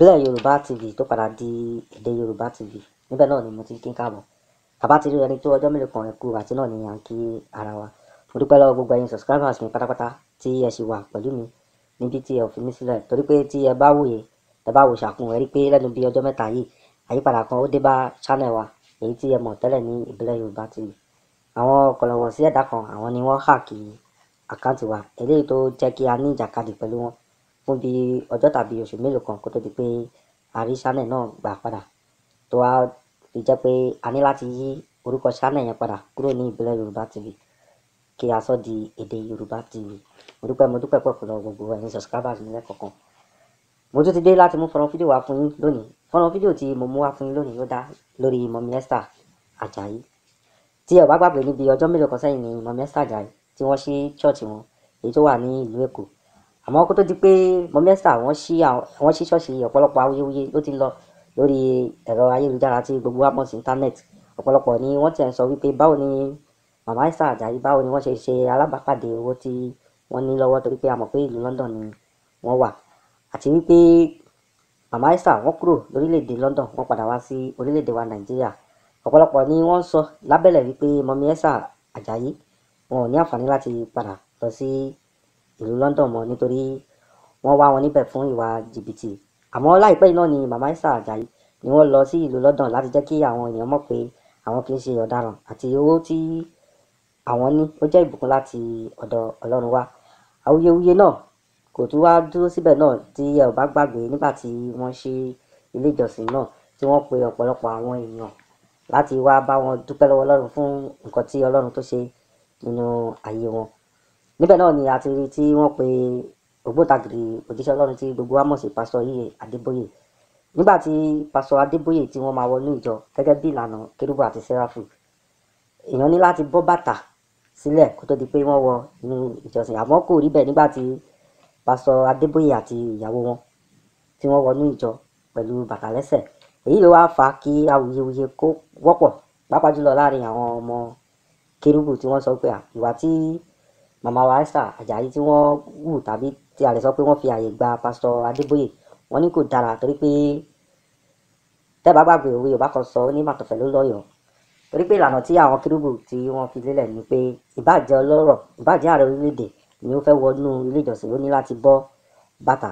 Ìbílẹ̀ Yorùbá TV tó padà di Èdè Yorùbá TV. Níbẹ̀ náà ni mo ti kí ń káàbọ̀. Tàbá ti rí ẹni tó ọjọ́ mélòó kan, ẹ̀kú àti náà ni à ń kí ara wa. Mo dúpẹ́ lọ́wọ́ gbogbo ẹ̀yin subscribers mi pátápátá tí ẹ sì wà pẹ̀lú mi níbi tí ẹ ò fi mí sílẹ̀, torí pé tí ẹ bá wòye, ẹ bá wò ṣàkun, ẹ rí pé lẹ́nu bí ọjọ́ mẹ́ta yìí, àyípadà kan ó dé bá channel wa, èyí tí ẹ mọ̀ tẹ́lẹ̀ ní Ìbílẹ̀ Yorùbá TV. Àwọn kọ̀lọ̀wọ̀ sí ẹ̀dá kan, àwọn ni wọ́n hack account wa, eléyìí tó jẹ́ kí a ní ìjàkadì pẹ̀lú wọn fún bí ọjọ́ tàbí oṣù mélòó kan kó tó di pé a rí channel náà gbà padà, tó wá fi jẹ́ pé a ní láti yí orúkọ channel yẹn padà kúrò ní Ìbílẹ̀ Yorùbá TV kí a sọ di Èdè Yorùbá TV. Mo dúpẹ́, mo dúpẹ́ pọ̀ pẹ̀lú gbogbo ẹ̀yin subscribers mi lẹ́kọ̀ọ̀kan. Mo tún ti dé láti mú fọ́nrán fídíò wá fún yín lónìí. Fọ́nrán fídíò tí mo mú wá fún yín lónìí ló dá lórí Mummy Esther Ajayi. Tí ẹ ò bá gbàgbé, níbi ọjọ́ mélòó kan sẹ́yìn ni Mummy Esther Ajayi tí wọ́n ṣí church wọn, èyí tó wà ní ìlú Èkó. Àmọ́ kó tó di pé Mummy Esther wọ́n ṣí ṣọ́ọ̀ṣì, ọ̀pọ̀lọpọ̀ awuyewuye ló ti lọ lórí ẹ̀rọ ayélujára tí gbogbo wa mọ̀ sí internet. Ọ̀pọ̀lọpọ̀ ni wọ́n ti ń sọ wípé báwo ni Màmá Esther Ajayi, báwo ni wọ́n ṣe ṣe alábàápàdé owó tí wọ́n ní lọ́wọ́, torí pé a mọ̀ pé ìlú London ni wọ́n wà, àti wípé Màmá Esther wọ́n kúrò lórílẹ̀‐èdè London, wọ́n padà wá sí orílẹ̀‐èdè wa Nàìjíríà. Ọ̀pọ̀lọpọ̀ ni wọ́n sọ lábẹ́lẹ̀ wípé Mummy Esther Ajayi wọn ò ní àǹfààní láti padà lọ sí ìlú London mọ́, nítorí wọ́n wá wọn níbẹ̀ fún ìwà jìbìtì. Àmọ́ láìpẹ́ yìí náà ni Màmá Esther Ajayi ni wọ́n lọ sí ìlú London láti jẹ́ kí àwọn èèyàn mọ̀ pé àwọn kì í ṣe ọ̀daràn, àti owó tí àwọn ní ó jẹ́ ìbùkún láti ọ̀dọ̀ Ọlọ́run wá. Awuyewuye náà kò tún wá dúró síbẹ̀ náà. Tí ẹ ò bá gbàgbé, nígbà tí wọ́n ṣí ilé ìjọsìn náà, tí wọ́n pe ọ̀pọ̀lọpọ̀ àwọn èèyàn láti wá bá wọn dúpẹ́ lọ́wọ́ Ọlọ́run fún nǹkan tí Ọlọ́run tó ṣe nínú ayé wọn, níbẹ̀ náà ni a ti rí tí wọ́n pe ògbóǹtarìgì òjíṣẹ́ Ọlọ́run tí gbogbo wa mọ̀ sí Pásítọ̀ Yìí Adébóyè. Nígbà tí Pásítọ̀ Adébóyè tí wọ́n máa wọnú ìjọ, gẹ́gẹ́ bí ìlànà Kérúbù àti Séráfù, èèyàn ní láti bọ́ bàtà sílẹ̀ kó tó di pé wọ́n wọ inú ìjọsìn. Àmọ́ kò rí bẹ́ẹ̀ nígbà tí Pásítọ̀ Adébóyè àti ìyàwó wọn tí wọ́n wọnú ìjọ pẹ̀lú bàtà lẹ́sẹ̀. Èyí ló wá fa kí awuyewuye kó wọ́pọ̀, pàápàá jùlọ láàrin àwọn ọmọ Kérúbù, tí wọ́n sọ pé ìwà tí màmá wa Esther Ajayi tí wọ́n wù, tàbí tí a lè sọ pé wọ́n fi àyè gba Pásítọ̀ Adébóyè, wọ́n ní kò dára, torí pé tẹ́ bá gbàgbé, òwe Yorùbá kan sọ, ó ní màtọ̀fẹ́ ló lọ́yọ̀ọ́, torí pé ìlànà tí àwọn Kérúbù tí wọ́n fi lélẹ̀ ni pé ìbáà jẹ́ ọlọ́rọ̀, ìbáà jẹ́ ààrẹ orílẹ̀-èdè ni ó fẹ́ wọnú ilé ìjọsìn, ó ní láti bọ́ bàtà.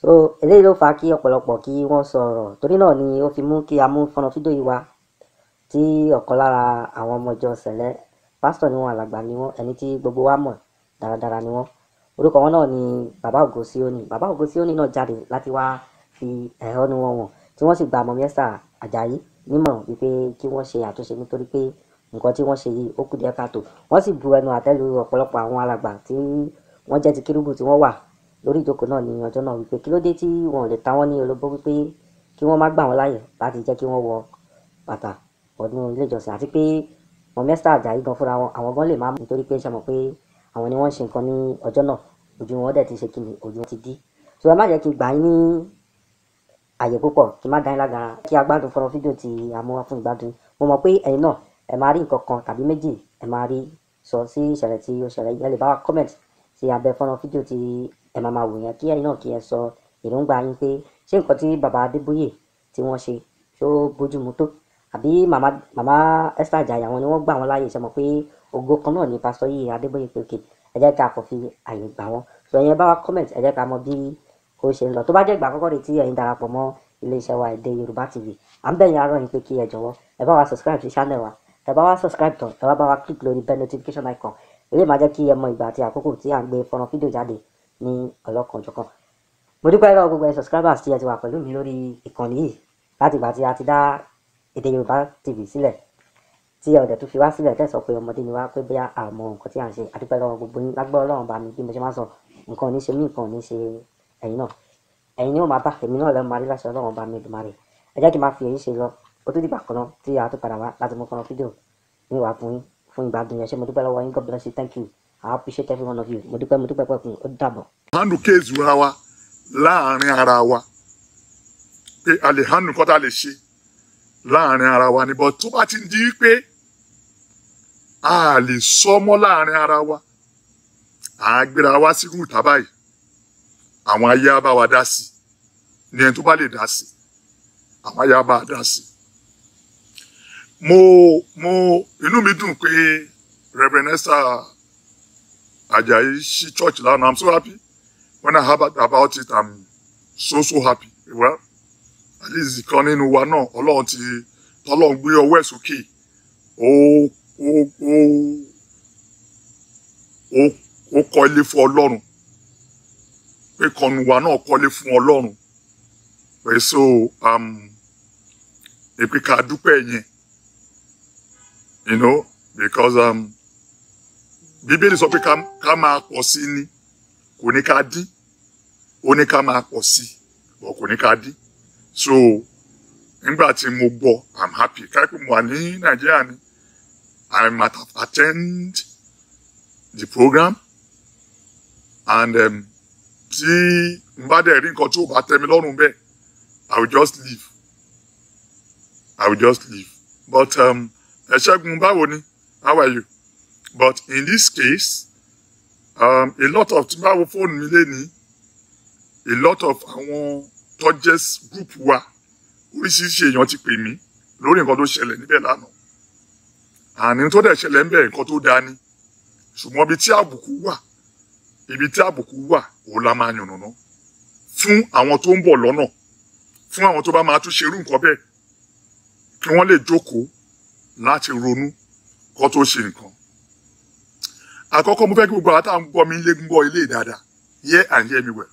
So eléyìí ló fa kí ọ̀pọ̀lọpọ̀ kí wọ́n sọ̀rọ̀. Torí náà ni ó fi mú kí a mú fọ́nrán fídíò yìí wá, tí ọ̀kan lára àwọn ọmọ ìjọ Sẹ̀lẹ́, pásítọ̀ ni wọ́n, alàgbà ni wọ́n, ẹni tí gbogbo wa mọ̀ dáradára ni wọ́n. Orúkọ wọn náà ni Bàbá Ògo Síónì. Bàbá Ògo Síónì náà jáde láti wá fi ẹ̀hónú wọn wọ̀n, tí wọ́n sì gba Mummy Esther Ajayi nímọ̀ràn wípé kí wọ́n ṣe àtúnṣe, nítorí pé nǹkan tí wọ́n ṣe yìí, ó kù díẹ̀ káàtó. Wọ́n sì bu ẹnu àtẹ́ lu ọ̀pọ̀lọpọ̀ àwọn alàgbà tí wọ́n jẹ́ ti Kérúbù tí wọ́n wà lórí ìjókòó náà ní ọjọ́ náà, wípé kí ló dé tí wọn ò lè ta wọ́n ní olóbó wípé kí wọ́n má gbà wọ́n láàyè láti jẹ́ kí wọ́n wọ bàtà wọnú ilé ìjọsìn, àti pé Mummy Esther Ajayi gan fúnra wọn, àwọn gan lè má mọ̀, nítorí pé ṣe mọ̀ pé àwọn ni wọ́n ń ṣe nǹkan ní ọjọ́ náà, ojú wọn dẹ̀ ti ṣe kíni, ojú wọn ti dí. So ẹ má jẹ́ kí n gbà yín ní àyè púpọ̀, kí n má dá yín lágara, kí a gbádùn fọ́nrán fídíò tí a mú wá fún ìgbádùn. Mo mọ̀ pé ẹ̀yin náà ẹ máa rí nǹkan kan tàbí méjì ẹ máa rí sọ sí ìṣẹ̀lẹ̀ tí ó ṣẹlẹ̀ yìí. Ẹ lè bá wa comment sí abẹ́ fọ́nrán fídíò tí ẹ máa máa wò yẹn, kí ẹ̀yin náà kí ẹ sọ èròǹgbà yín pé ṣé nǹkan tí bàbá Adébóyè tí wọ́n ṣe, ṣó bójúmu tó, àbí màmá Esther Ajayi, àwọn ni wọ́n gbà wọ́n láàyè? Ṣe mọ̀ pé ògo kan náà ni pásítọ̀ yìí Adébóyè pé òkè, ẹ jẹ́ ká kàn fi àyè gbà wọ́n. So ẹ̀yin ẹ bá wa comment, ẹ jẹ́ ká mọ bí ó ṣe ń lọ. Tó bá jẹ́ ìgbà àkọ́kọ́ rẹ̀ tí ẹ̀yin darapọ̀ mọ́ iléeṣẹ́ wa Èdè Yorùbá TV, à ń bẹ̀ yín, arọ́ yín pé kí ẹ jọ̀wọ́, ẹ bá wa subscribe sí channel wa. Ẹ bá wa subscribe tán, ẹ wá bá wa click lórí bell notification icon. Èyí máa jẹ́ kí ẹ mọ ìgbà àti àkókò tí à ń gbé fọ́nrán fídíò jáde ní ọlọ́kan-ò-jọ̀kan. Mo dúpẹ́ lọ́wọ́ gbogbo ẹ̀ subscribers tí ẹ ti wà pẹ̀lú mi lórí ìkànnì yìí láti ìgbà tí a ti dá Èdè Yorùbá TV sílẹ̀, tí ẹ ò dẹ̀ tún fi wá sílẹ̀, tẹ́ sọ pé ọmọdé ni wá, pé bóyá àmọ́ nǹkan tí à ń ṣe. A dúpẹ́ lọ́wọ́ gbogbo yín. Lágbára Ọlọ́run bá mi, bí mo ṣe máa ń sọ, nǹkan ò ní ṣe mí, nǹkan ò ní ṣe ẹ̀yin náà. Ẹ̀yin ni ó máa bá èmi náà lẹ́nu máa rí láṣẹ Ọlọ́run bá mi Èdùmàrè. Ẹ jẹ́ kí n máa fi èyí ṣe lọ. Ó tún dìgbà kan náà tí a tún padà wá láti mú fọ́nrán fídíò ní wàá fún yín fún ìgbádùn yẹn. Ṣé mo dúpẹ́ lọ́wọ́ yín. God bless you. Thank you. I appreciate every one of you. Mo dúpẹ́, mo dúpẹ́ pẹ̀kun. Ó dàbọ̀. Handle case ra wa láàrin ara wa, pé a lè handle nǹkan tá a lè ṣe láàrin ara wa ni, but tó bá ti di pé a lè sọ mọ́ láàrin ara wa, à á gbéra wá sí rúùtà báyìí, àwọn ayé á bá wa dá sí. Ní ẹni tó bá lè dá sí, àwọn ayá bá dá sí. Mo inú mi dùn pé Reverend Esther Ajayi ṣí church lánàá. I'm so happy when I heard about it. I'm so so happy. Well, at least ìkan nínú wa náà, Ọlọ́run ti tọ́lọ́run gbé ọwọ́ ẹ̀ sókè, ó kọ́ ilé fún Ọlọ́run, pé kọnu wa náà kọ́lé fún Ọlọ́run, pé so èpè ká dúpẹ́ yẹn, because Bíbélì sọ pé ká máa pọ̀ sí ni, kò ní ká dín. Ó ní ká máa pọ̀ sí, but kò ní ká dín. So nígbà tí mo gbọ́, I'm happy. Káyọ̀ mo wà ní Nàìjíríà ni, I might have attend the program, and tí n bá dẹ̀ rí nǹkan tí ò bá tẹ́ mi lọ́rùn bẹ́ẹ̀, I will just leave. I will just leave. But ẹ Ṣẹ́gun, báwo ni? How are you? But in this case, a lot of, tí n bá wo fóònù mi lénìí, a lot of àwọn tó jẹ́ group wa, oríṣiríṣi èèyàn ti pè mí lórí nǹkan tó ṣẹlẹ̀ níbẹ̀ lánàá. Àní tó dẹ̀ ṣẹlẹ̀ níbẹ̀, nǹkan tó dáa ni, ṣùgbọ́n ibi tí àbùkù wà, ibi tí àbùkù wà, òun la máa yànnàná fún àwọn tó ń bọ̀ lọ́nà, fún àwọn tó bá máa tún ṣerú nǹkan bẹ́ẹ̀, kí wọ́n lè jókòó láti ronú kó tó ṣe nǹkan. Àkọ́kọ́, mo fẹ́ kí gbogbo àwọn táwọn gbọ́ mi lé gbọ́ ilé dáadáa. Hear and hear me well.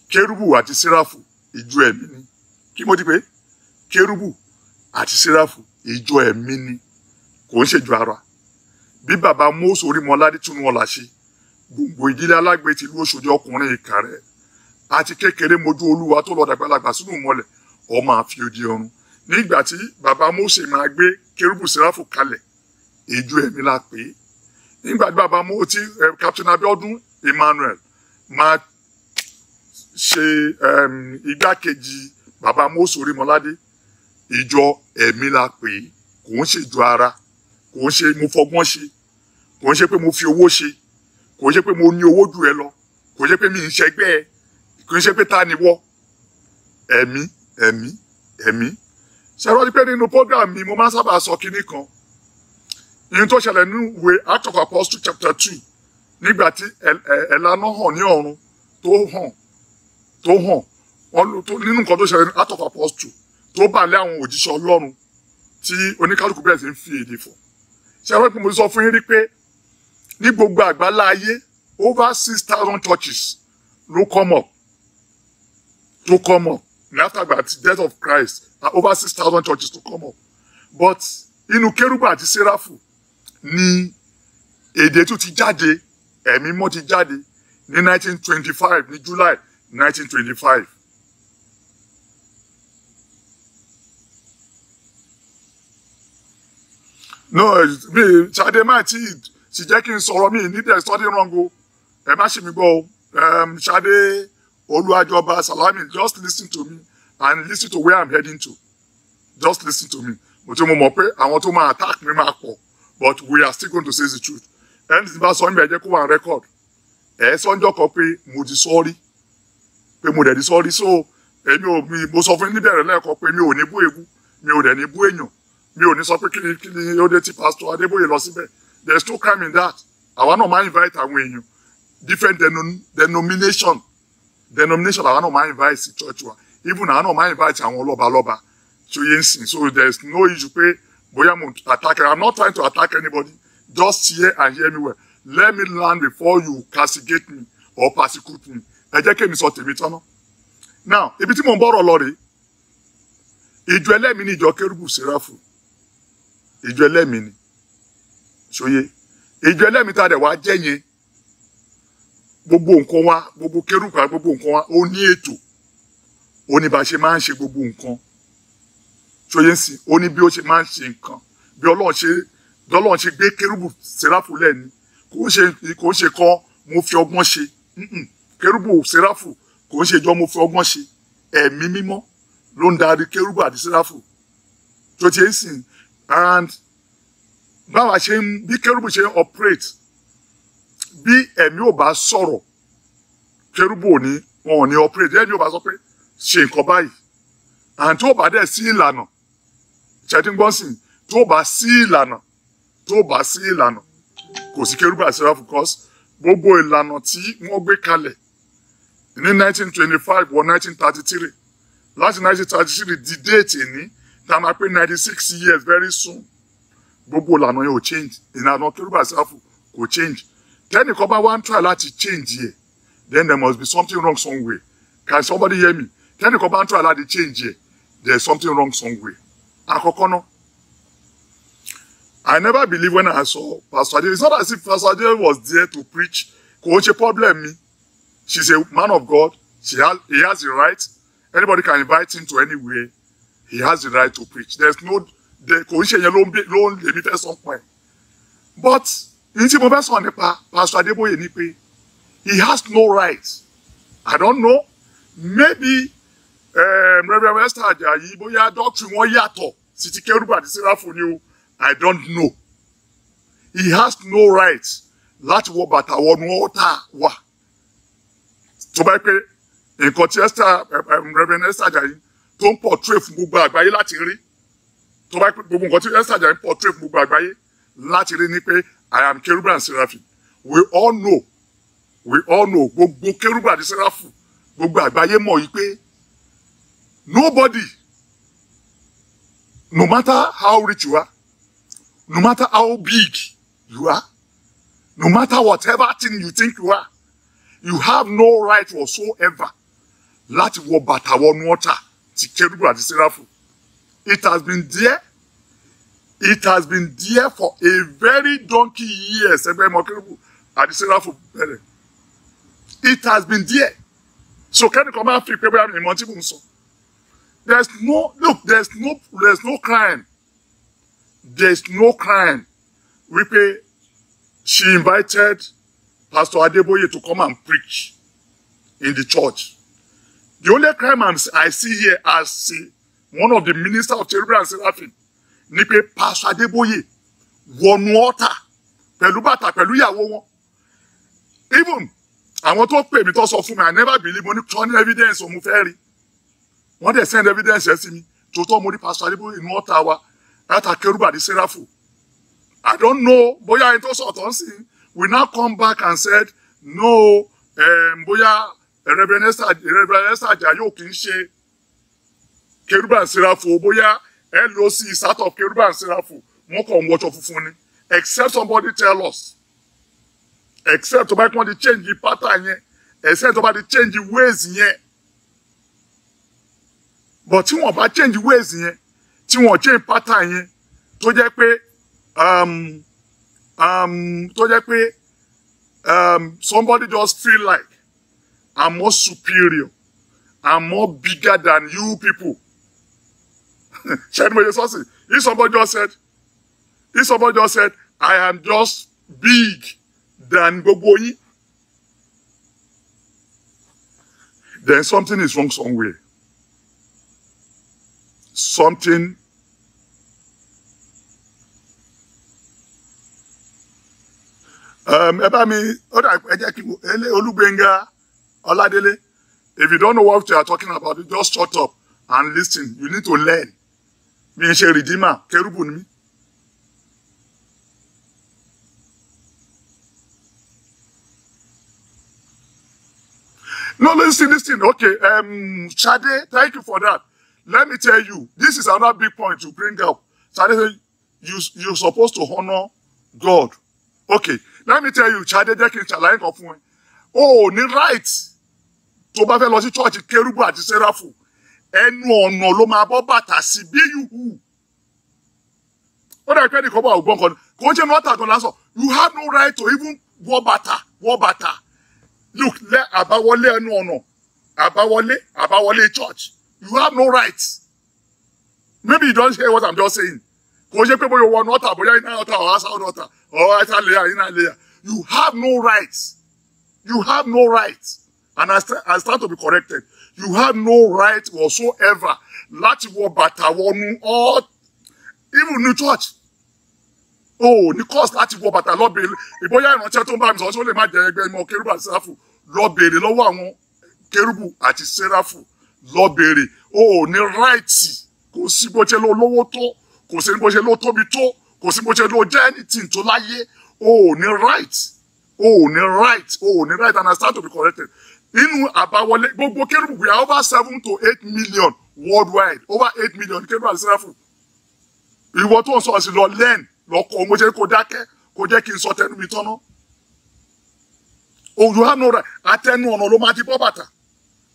Kérúbù àti séráfù, ìjọ ẹ̀mí ni. Kí mo ti pé? Kérúbù àti séráfù, ìjọ ẹ̀mí ni, kò ń ṣèjọ ara. Bí bàbá Mósè Orímọládé tún wọn là ṣe gbogbo ìdílé Alágbe tìlú Òṣòdì, ọkùnrin Ìkàrẹ́ àti kékeré mojú Olúwa tó lọ dàgbàlagbà sínú ìmọ́lẹ̀, ọmọ àfi òdi ọ̀run. Nígbà tí bàbá Mósè máa gbé kérúbù séráfù kalẹ̀, ìjọ ẹ̀mí la pè é. Nígbà tí bàbá Mósè tí Captain Abiodun Emmanuel máa ṣe igbákejì bàbá Mósè Orímọládé, ìjọ ẹ̀mí la pè é. Kò ń ṣe ìjọ ara, kò ń ṣe mo fọgbọ́n ṣe, kò ń ṣe pé mo fi owó ṣe, kò ń ṣe pé mo ní owó jù ẹ lọ, kò ń ṣe pé mi ń ṣẹgbẹ́ ẹ, kò ń ṣe pé ta ni wọ́. Ẹ̀mí, ẹ̀mí, ẹ̀mí. Ṣe rọ́ọ́ pé nínú program mi, mo máa ń sábà sọ kinní kan, ìyẹn tó ṣẹlẹ̀ nínú ìwé Act of Apostles chapter 2, nígbà tí ẹ̀lànà hàn ní ọ̀run, tó hàn wọ́n tó nínú nǹkan tó ṣẹlẹ̀ ní Act of Apostles, tó bà lé àwọn òjíṣẹ́ Ọlọ́run, tí oníkálukú bẹ̀rẹ̀ sí ń fi èdè fọ̀. Ṣe rọ́ọ́ pé mo sọ fún yín rí pé ní gbogbo àgbálá ayé, over 6,000 churches ló come up, tó come up after the death of Christ, over 6,000 churches to come up? But inú kérúbù àti séráfù ní èdè tó ti jáde, ẹ̀mí mọ́ ti jáde ní 1925, ní July 1925. No, mi Ṣadé má tí sì jẹ́ kí n sọ̀rọ̀ mi ní there is nothing wrong o. Ẹ má ṣe mi gbọ́ o. Ṣadé Olúwàjọba Salami, just listen to me and listen to where I'm heading to. Just listen to me. Mo ti mo mọ̀ pé àwọn tó máa attack mi máa pọ̀, but we are still going to say the truth. Ẹni tí bá sọ níbi, ẹ jẹ́ kó wà on record. Ẹ sọ́njọ́ kan pé mo ti sọ́rí, pé mo dẹ̀ ti sọ́rí. So èmi ò mi mo sọ fún yín níbẹ̀rẹ̀ lẹ́ẹ̀kan pé mi ò ní bú ewu, mi ò dẹ̀ ní bú èèyàn, mi ò ní sọ pé kí ni ó dé tí Pastor Adébóyè lọ síbẹ̀. There is no crime in that. Àwa náà máa invite àwọn èèyàn, different denomination, àwa náà máa invite sí church wa. Even àwa náà máa invite àwọn lọ́balọ́ba tí ó yé ń sìn. So there is no issue pé bóyá mo attack. I'm not trying to attack anybody. Just hear and hear me well. Let me land before you castigate me or persecute me. Ẹ jẹ́ kí èmi sọ tèmi tán ná. Now, ibi tí mò ń bọ̀rọ̀ lọ rèé. Ìjọ ẹlẹ́mìí ni ìjọ kérúbù séráfù. Ìjọ ẹlẹ́mìí ni ṣòye. Ìjọ ẹlẹ́mìí tá a dẹ̀ wá jẹ́ yẹn, gbogbo nǹkan wa, gbogbo kérúbù àti gbogbo nǹkan wa, ó ní ètò, ó ní bá a ṣe máa ń ṣe gbogbo nǹkan. Ṣòye ń sìn? Ó ní bí ó ṣe máa ń ṣe nǹkan, bí Ọlọ́run ṣe gbé kérúbù séráfù lẹ́ni. Kò ń ṣe kọ́ mo fi ọgbọ́n ṣe. Kérúbù séráfù kò ń ṣe ìjọ mo fi ọgbọ́n ṣe. Ẹ̀mí Mímọ́ ló ń darí kérúbù àti séráfù tó ti ń sìn. And báwa ṣe ń bí kérúbù ṣe ń operate, bí ẹ̀mí ò bá sọ̀rọ̀, kérúbù ò ní, wọn ò ní operate. Ẹ̀mí ò bá sọ pé ṣe nǹkan báyìí. And tó bá dẹ̀ sí ìlànà, ṣẹ́tíngbọ́nsìn, tó bá sí ìlànà, tó bá sí ìlànà, kò sí kérúbù àti sẹ́ráfù, cause gbogbo ìlànà tí wọ́n gbé kalẹ̀ ní 1925 wọ 1933, láti 1933 di date ní tá a máa pé 96 years very soon, gbogbo ìlànà yẹn ò change. Ìlànà kérúbù àti sẹ́ráfù kò change. Tẹ́nìkan bá wá ń try láti change yẹ, then there must be something wrong somewhere. Can somebody hear me? Tẹ́nìkan bá ń try láti change yẹ, there is something wrong somewhere. Àkọ́kọ́ náà, I never believe when I saw Pastor Ade. It's not as if Pastor Ade was there to preach. Kò ń ṣe problem mi. She's a man of God. He has the right. Anybody can invite him to anywhere. He has the right to preach. There's no, kò ń ṣe yẹn ló ń lèmi fẹ́ sọ pọ̀ ẹ̀. But ní tí mo fẹ́ sọ nípa Pastor Adeboye ni pé he has no right. I don't know. Maybe Reverend Esther Ajayi, bóyá doctrine wọn yàtọ̀ sí ti Kérúbù àti Séráfù ni o. I don't know. He has no right láti wọ bàtà wọnú altar wa. Tó bá yẹ pé nǹkan tí Esther Reverend Esther Ajayi tó ń portray fún gbogbo àgbáyé láti rí, tó bá yẹ pé gbogbo nǹkan tí Esther Ajayi ń portray fún gbogbo àgbáyé láti rí ni pé I am Kérúbù and Seraphim. We all know, we all know, gbogbo Kérúbù àti Seraphim, gbogbo àgbáyé mọ̀ yìí pé nobody, no matter how rich you are, no matter how big you are, no matter whatever thing you think you are, you have no right whatsoever láti wọ bàtà wọnú altar ti Kérúbù àti Séráfù. It has been there. It has been there for a very donkey years. Ẹgbẹ́ ìmọ̀ Kérúbù àti Séráfù bẹ̀rẹ̀. It has been there. So kẹ́nìkan máa fi pé bóyá ìmọ̀ tí mò ń sọ. There's no, look, there's no crime. There's no crime. Wípé she invited Pastor Adeboye to come and preach in the church. The only crime I see here as one of the minister of Cherubim and Seraphim ni pé Pastor Adeboye wọnú altar pẹ̀lú bàtà pẹ̀lú ìyàwó wọn. Even àwọn tó pè mí tó sọ fún mi, I never believe. Mo ní tọ́ ní evidence òun fẹ́ rí. Wọ́n dẹ̀ send evidence ẹ̀ sí mi. Tòótọ́ mo rí Pastor Adeboye inú altar wa láta Kérúbù àti Séráfù. I don't know bóyá ẹni tó sọ̀tọ̀ ń sìn we now come back and said no, bóyá Reverend Esther Ajayi ò kì í ṣe Kérúbù and Séráfù, bóyá LOC is out of Kérúbù and Séráfù, wọ́n kàn ń wọṣọ funfun ni, except somebody tell us, except tó bá kí wọ́n ti change the pattern yẹn, except tó bá ti change the ways yẹn. But tí wọ́n bá change ways yẹn, tí wọ́n change pattern yẹn, tó jẹ́ pé somebody just feel like, I'm more superior, I'm more bigger than you people. Ṣé ni mo ṣe sọ sí? If somebody just said, I am just big than gbogbo yín, then something is wrong somewhere. Something ẹ bá mi ó dà, ẹ jẹ́ kí n Olúgbénga Ọládélé, if you don't know what you are talking about, just shut up and listen. You need to learn. Mi ń ṣe redeemer, kérúbù ni mí. No, listen, listen. Okay, Shade, thank you for that. Let me tell you, this is another big point to bring up. Shade said, you're supposed to honor God. Okay, let me tell you, Shade, jẹ́ kí n ṣàlàyé nǹkan fún ẹ. O ò ní right tó bá fẹ́ lọ sí church Kérúbù àti Séráfù. Ẹnu ọ̀nà ló máa bọ́ bàtà sí bí yùhù. Ó dàbí pé ẹnìkan bá ògbọ́n kan. Kò ń ṣe nọ́ọ̀tà kan lásán. You have no right to even wọ bàtà, wọ bàtà. Look, lẹ àbáwọlé ẹnu ọ̀nà, àbáwọlé church. You have no right. Maybe you don't hear what I'm just saying. Kò ṣe pé bóyá wọ altar, bóyá inner altar or outside altar or outside layer, inner layer. You have no right. You have no right. And I start to be corrected. You have no right whatsoever láti wọ bàtà wọnú all even new church. O ní cause láti wọ bàtà. Lọ bèèrè ìbóyá ìránṣẹ́ tó ń bá mi sọ, ṣó lè má jẹ ẹgbẹ́ ìmọ̀ Kérúbù àti Séráfù. Lọ bèèrè lọ́wọ́ àwọn Kérúbù àti Séráfù Lọ béèrè. O ò ní right. Kò sí bó ṣe lọ lówó tó, kò sí bó ṣe lọ tóbi tó, kò sí bó ṣe lọ jẹ́ anything tó láyé. O ò ní right. O ò ní right. O ò ní right, and I stand to be corrected. Nínú àbáwọlé gbogbo kérúbù, we are over 7 to 8 million worldwide, over 8 million kérúbù àti sẹ́ráfù. Ìwọ tó ń sọ sí, lọ learn, lọ kọ́. Mo ṣe kó dákẹ́, kó jẹ́ kí n sọ tẹnu mi tọ́nà. Oh, you have no right. Atẹnu ọ̀nà ló máa ti bọ́ bàtà.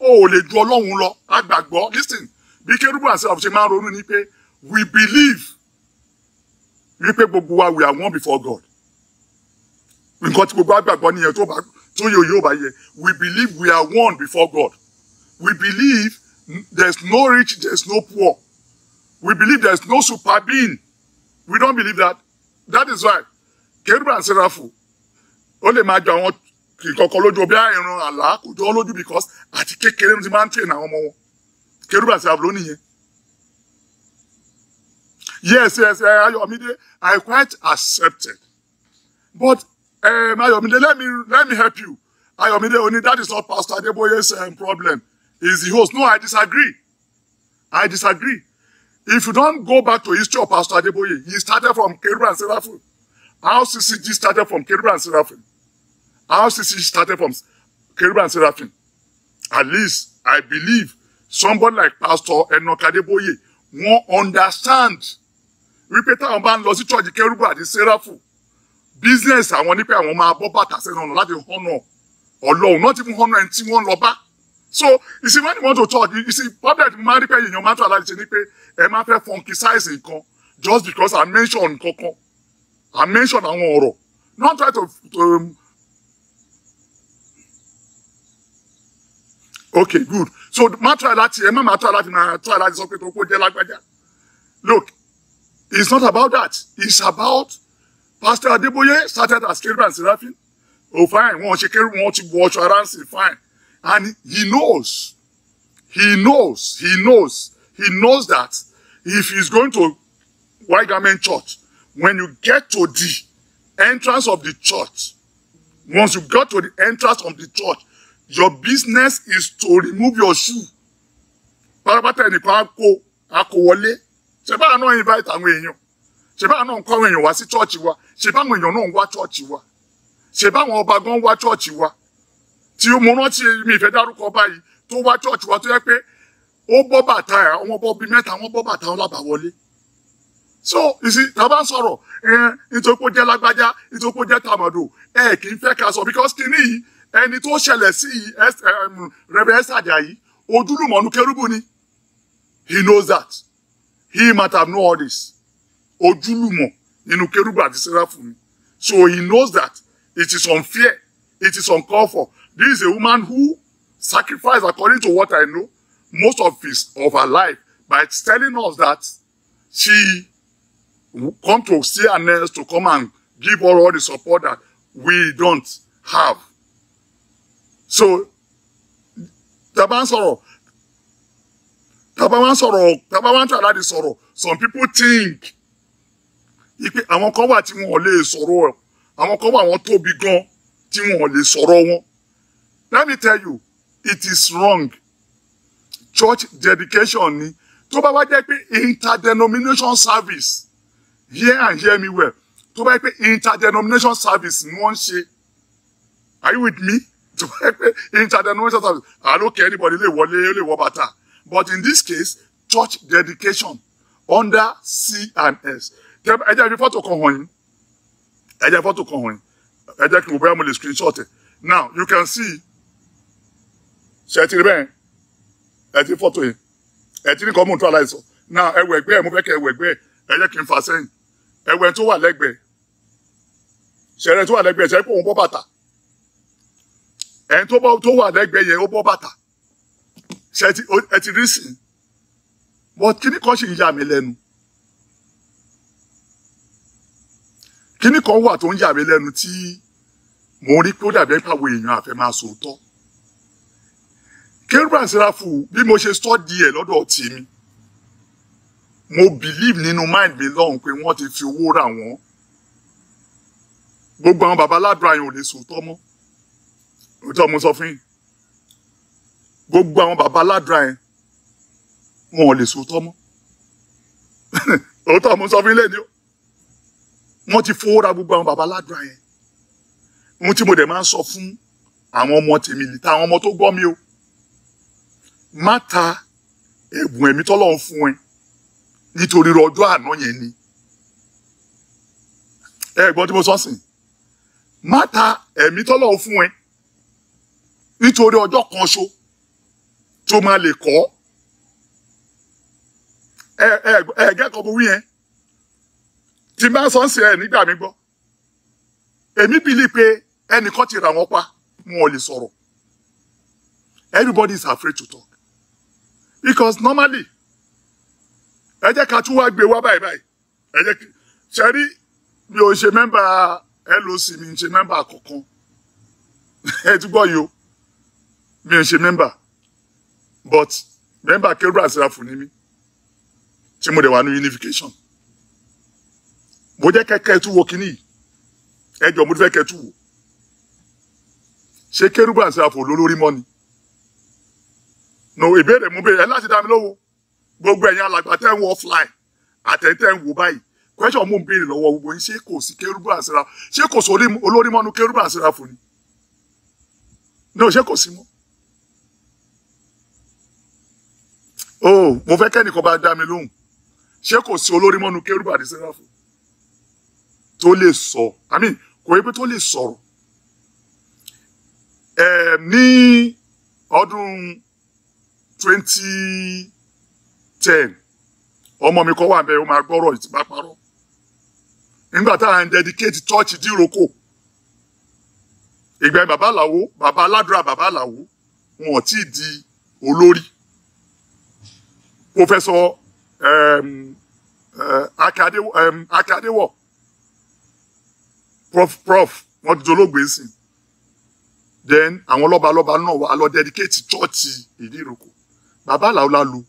O ò lè ju Ọlọ́run lọ. Agbàgbọ́, listen, bí kérúbù àti sẹ́ráfù ṣe máa ń ronú ni pé we believe wípé gbogbo wa, we are one before God. Nǹkan tí gbogbo àgbàgbọ́ nìyẹn. Tó bá tó yóò yóò bá yẹ, we believe we are one before God. We believe there's no rich, there's no poor. We believe there's no super being. We don't believe that. That is why kérúbù and sẹ́ráfù, ó lè máa jọ àwọn ìkọ̀kọ̀ lójú bí ìran àlá, kò jọ ọ́ lójú, because àti kékeré ló ti máa ń train àwọn ọmọ wọn. Kérúbù and sẹ́ráfù ló nìyẹn. Yes, Ayọ̀mídé, I quite accepted, but Ayọ̀mídé, let me help you. Ayọ̀mídé oni that is not Pastor Adeboye's problem, he's the host. No, I disagree. I disagree. If you don't go back to history of Pastor Adeboye, he started from Kerubu and Seraphim. RCCG started from Kerubu and Seraphim. RCCG started from Kerubu and Seraphim. At least I believe somebody like Pastor Enoch Adeboye wọ́n understand wípé táwọn bá ń lọ sí church Kérúbù àti Sẹ́ráfù, business àwọn ní pé àwọn máa bọ́ bàtà sẹ́nu ọ̀nà láti honour Ọlọ́run, not even honour ẹni tí wọ́n lọ bá. So you see, when you want to talk, you see, problem tí mo máa ń rí pé èèyàn máa ń tọ́ aláìsí ṣe ni pé ẹ máa fẹ́ funkicize nǹkan just because I mention nǹkan kan, I mention àwọn ọ̀rọ̀, not try to okay, good. So má try láti, ẹ má má try láti, má try láti sọ pé tó kó jẹ́ lágbájá. Look, it's not about that. It's about Pastor Adeboye started as Kerubu and Seraphim. Oh, fine, wọ́n ṣe Kerubu, wọ́n ti wọ aṣọ ara ń sìn, fine. And he knows, he knows, he knows, he knows that if he's going to White Garment Church, when you get to the entrance of the church, once you get to the entrance of the church, your business is to remove your shoe. Pátápátá, ẹnìkan á kó wọlé. Ṣé báwa náà invite àwọn èèyàn? Ṣé báwa náà ń kọ́ àwọn èèyàn wá sí church wa? Ṣé báwọn èèyàn náà ń wá church wa? Ṣé báwọn ọba gan wá church wa? Tí mo rántí, mi ìfẹ́ dárúkọ báyìí, tó wá church wa, tó yẹ pé ó bọ́ bàtà ẹ̀, àwọn bọ́ bíi mẹ́ta, wọ́n bọ́ bàtà wọn lábàá wọlé. So you see, tá a bá ń sọ̀rọ̀ ẹ, nítorí pé ó jẹ́ lágbájá, nítorí pé ó jẹ́ tàmọ̀dò, ẹ kì í fẹ́ ká sọ, because kìíní yìí, ẹni tó ṣẹlẹ̀ sí yìí, Reverend Esther Ajayi, ojúlùmọ̀nù kérúbù ni. He knows that. He might have known all this. Ojúlùmọ̀ nínú kérúbù àti sẹ́ráfù ni. So he knows that it is unfair, it is uncalled for. This is a woman who sacrificed, according to what I know, most of her life by telling us that she come to CNS to come and give her all the support that we don't have. So, tá bá ń sọ̀rọ̀, tá bá wá ń sọ̀rọ̀, tá bá wá ń try láti sọ̀rọ̀, some people think ipe àwọn kan wà tí wọn ò lè sọ̀rọ̀ ẹ̀, àwọn kan wà, wọ́n tóbi gan tí wọn ò lè sọ̀rọ̀ wọn. Let me tell you, it is wrong. Church dedication ni. Tó bá wá jẹ́ pé interdenomination service, hear and hear me well, tó bá jẹ́ pé interdenomination service ni wọ́n ń ṣe, are you with me? Tó bá jẹ́ pé interdenomination service, àlókè anybody lè wọlé, ó lè wọ bàtà. But in this case, church dedication under C and S. Ẹ jẹ́ fi fọ́tò kan hàn yín. Ẹ jẹ́ fọ́tò kan hàn yín. Ẹ jẹ́ kí n wò bóyá mo lè screenshot ẹ̀. Now you can see. Ṣe ti rí bẹ́ẹ̀? Ẹ ti fọ́tò yẹn, ẹ ti ní kọ́ mú tó aláìsọ. Now ẹ wọ ẹgbẹ́ ẹ, mo fẹ́ kẹ́ ẹ wọ ẹgbẹ́ ẹ. Ẹ jẹ́ kí n fà sẹ́yìn. Ẹ wọ ẹ tó wà lẹ́gbẹ̀ẹ́. Ṣẹ̀rẹ̀ tó wà lẹ́gbẹ̀ẹ́, ṣẹ́ pé òun bọ́ bàtà? Ẹni tó bọ́ tó wà lẹ́gbẹ̀ẹ́ yẹn, ó bọ́ bàtà. Ṣe ẹ ti rí sí? But kíní kan ṣì ń yà mí lẹ́nu. Kíní kan wà tó ń yà mí lẹ́nu tí mo rí pé ó dàbí pé àwọn èèyàn àfẹ́ máa sòótọ́. Kérúbù and Séráfù, bí mo ṣe study ẹ̀ lọ́dọ̀ tèmi, mo believe nínú mind mi lọ́hùn pé wọ́n ti fi owó rà wọ́n. Gbogbo àwọn baba aládùúrà yẹn ò lè sòótọ́ mọ́. Òótọ́ mo sọ fún yín. Gbogbo àwọn baba aládùúrà yẹn Wọn ò lè sòótọ́ mọ́. Òótọ́ mo sọ fún ilé ni o. Wọ́n ti fowó ra gbogbo àwọn baba aládùúrà yẹn. Ohun tí mo dẹ̀ máa ń sọ fún àwọn ọmọ tèmi lè ta àwọn ọmọ tó gbọ́ mi o. Má ta ẹ̀bùn ẹ̀mí tọ́lọ́run fún ẹ nítorí ọjọ́ àná yẹn ni. Ẹ gbọ́ tí mo sọ sìn. Má ta ẹ̀mí tọ́lọ́run fún ẹ nítorí ọjọ́ kan ṣo tó máa lè kọ́. Ẹ ẹ ẹ gẹ́kọ̀ọ́ mo wí yẹn. Tí n bá sọ ń sìn ẹ nígbà mi gbọ́. Èmi bìlí pé ẹnìkan ti rà wọ́n pa, wọn ò lè sọ̀rọ̀. Everybody is afraid to talk. Because normally, ẹ jẹ́ ká tún wá gbé wá báyìí báyìí. Ẹ jẹ́ kí ṣe rí, mi ò ṣe mẹ́mbà LOC, mi ń ṣe mẹ́mbà kankan. Ẹ ti gbọ́ yìí o, mi ò ṣe mẹ́mbà, but mẹ́mbà Kérúbù àti Séráfù ni mí, tí mo dẹ̀ wà ní unification. Mo jẹ́ kẹ́kẹ́ tún wo kíní yìí. Ẹ jọ̀ọ́, mo fẹ́ kẹ́ tún wò. Ṣé Kérúbù àti Séráfù lólórí mọ́ ni? No, ìbéèrè mo béèrè, ẹ láti dá mi lówó. Gbogbo ẹ̀yin alàgbà tẹ́ ń wọ offline àtẹ̀tẹ̀ ń wò báyìí, question mo ń béèrè lọ́wọ́ gbogbo yín, ṣé kò sí Kérúbù àti Séráfù? Ṣé kò sí olórí mọ́nu Kérúbù àti Séráfù ni? No, ṣé kò sí mọ́? Oh, mo fẹ́ kẹ́nìkan bá dá mi lóhùn. Ṣé kò sí olórí mọ́nu Kérúbù àti Séráfù tó lè sọ? I mean, kò yẹ pé tó lè sọ̀rọ̀. Ẹ ní ọdún 2010, ọmọ mi kọ́ wà bẹ́ẹ̀, ó máa gbọ́rọ̀ ìtì bá parọ́. Nígbà tá à ń dedicate church Díròkò, ìgbà bàbá àlàwó, bàbá aládùúrà, bàbá àlàwó, wọn ò tí ì di olórí. Professor Akadéwọ̀, prof, wọ́n ti dolóògbé sí. Then àwọn lọ́balọ́ba náà wà lọ dedicate church Ìdíròkò. Bàbá àlàó la lò.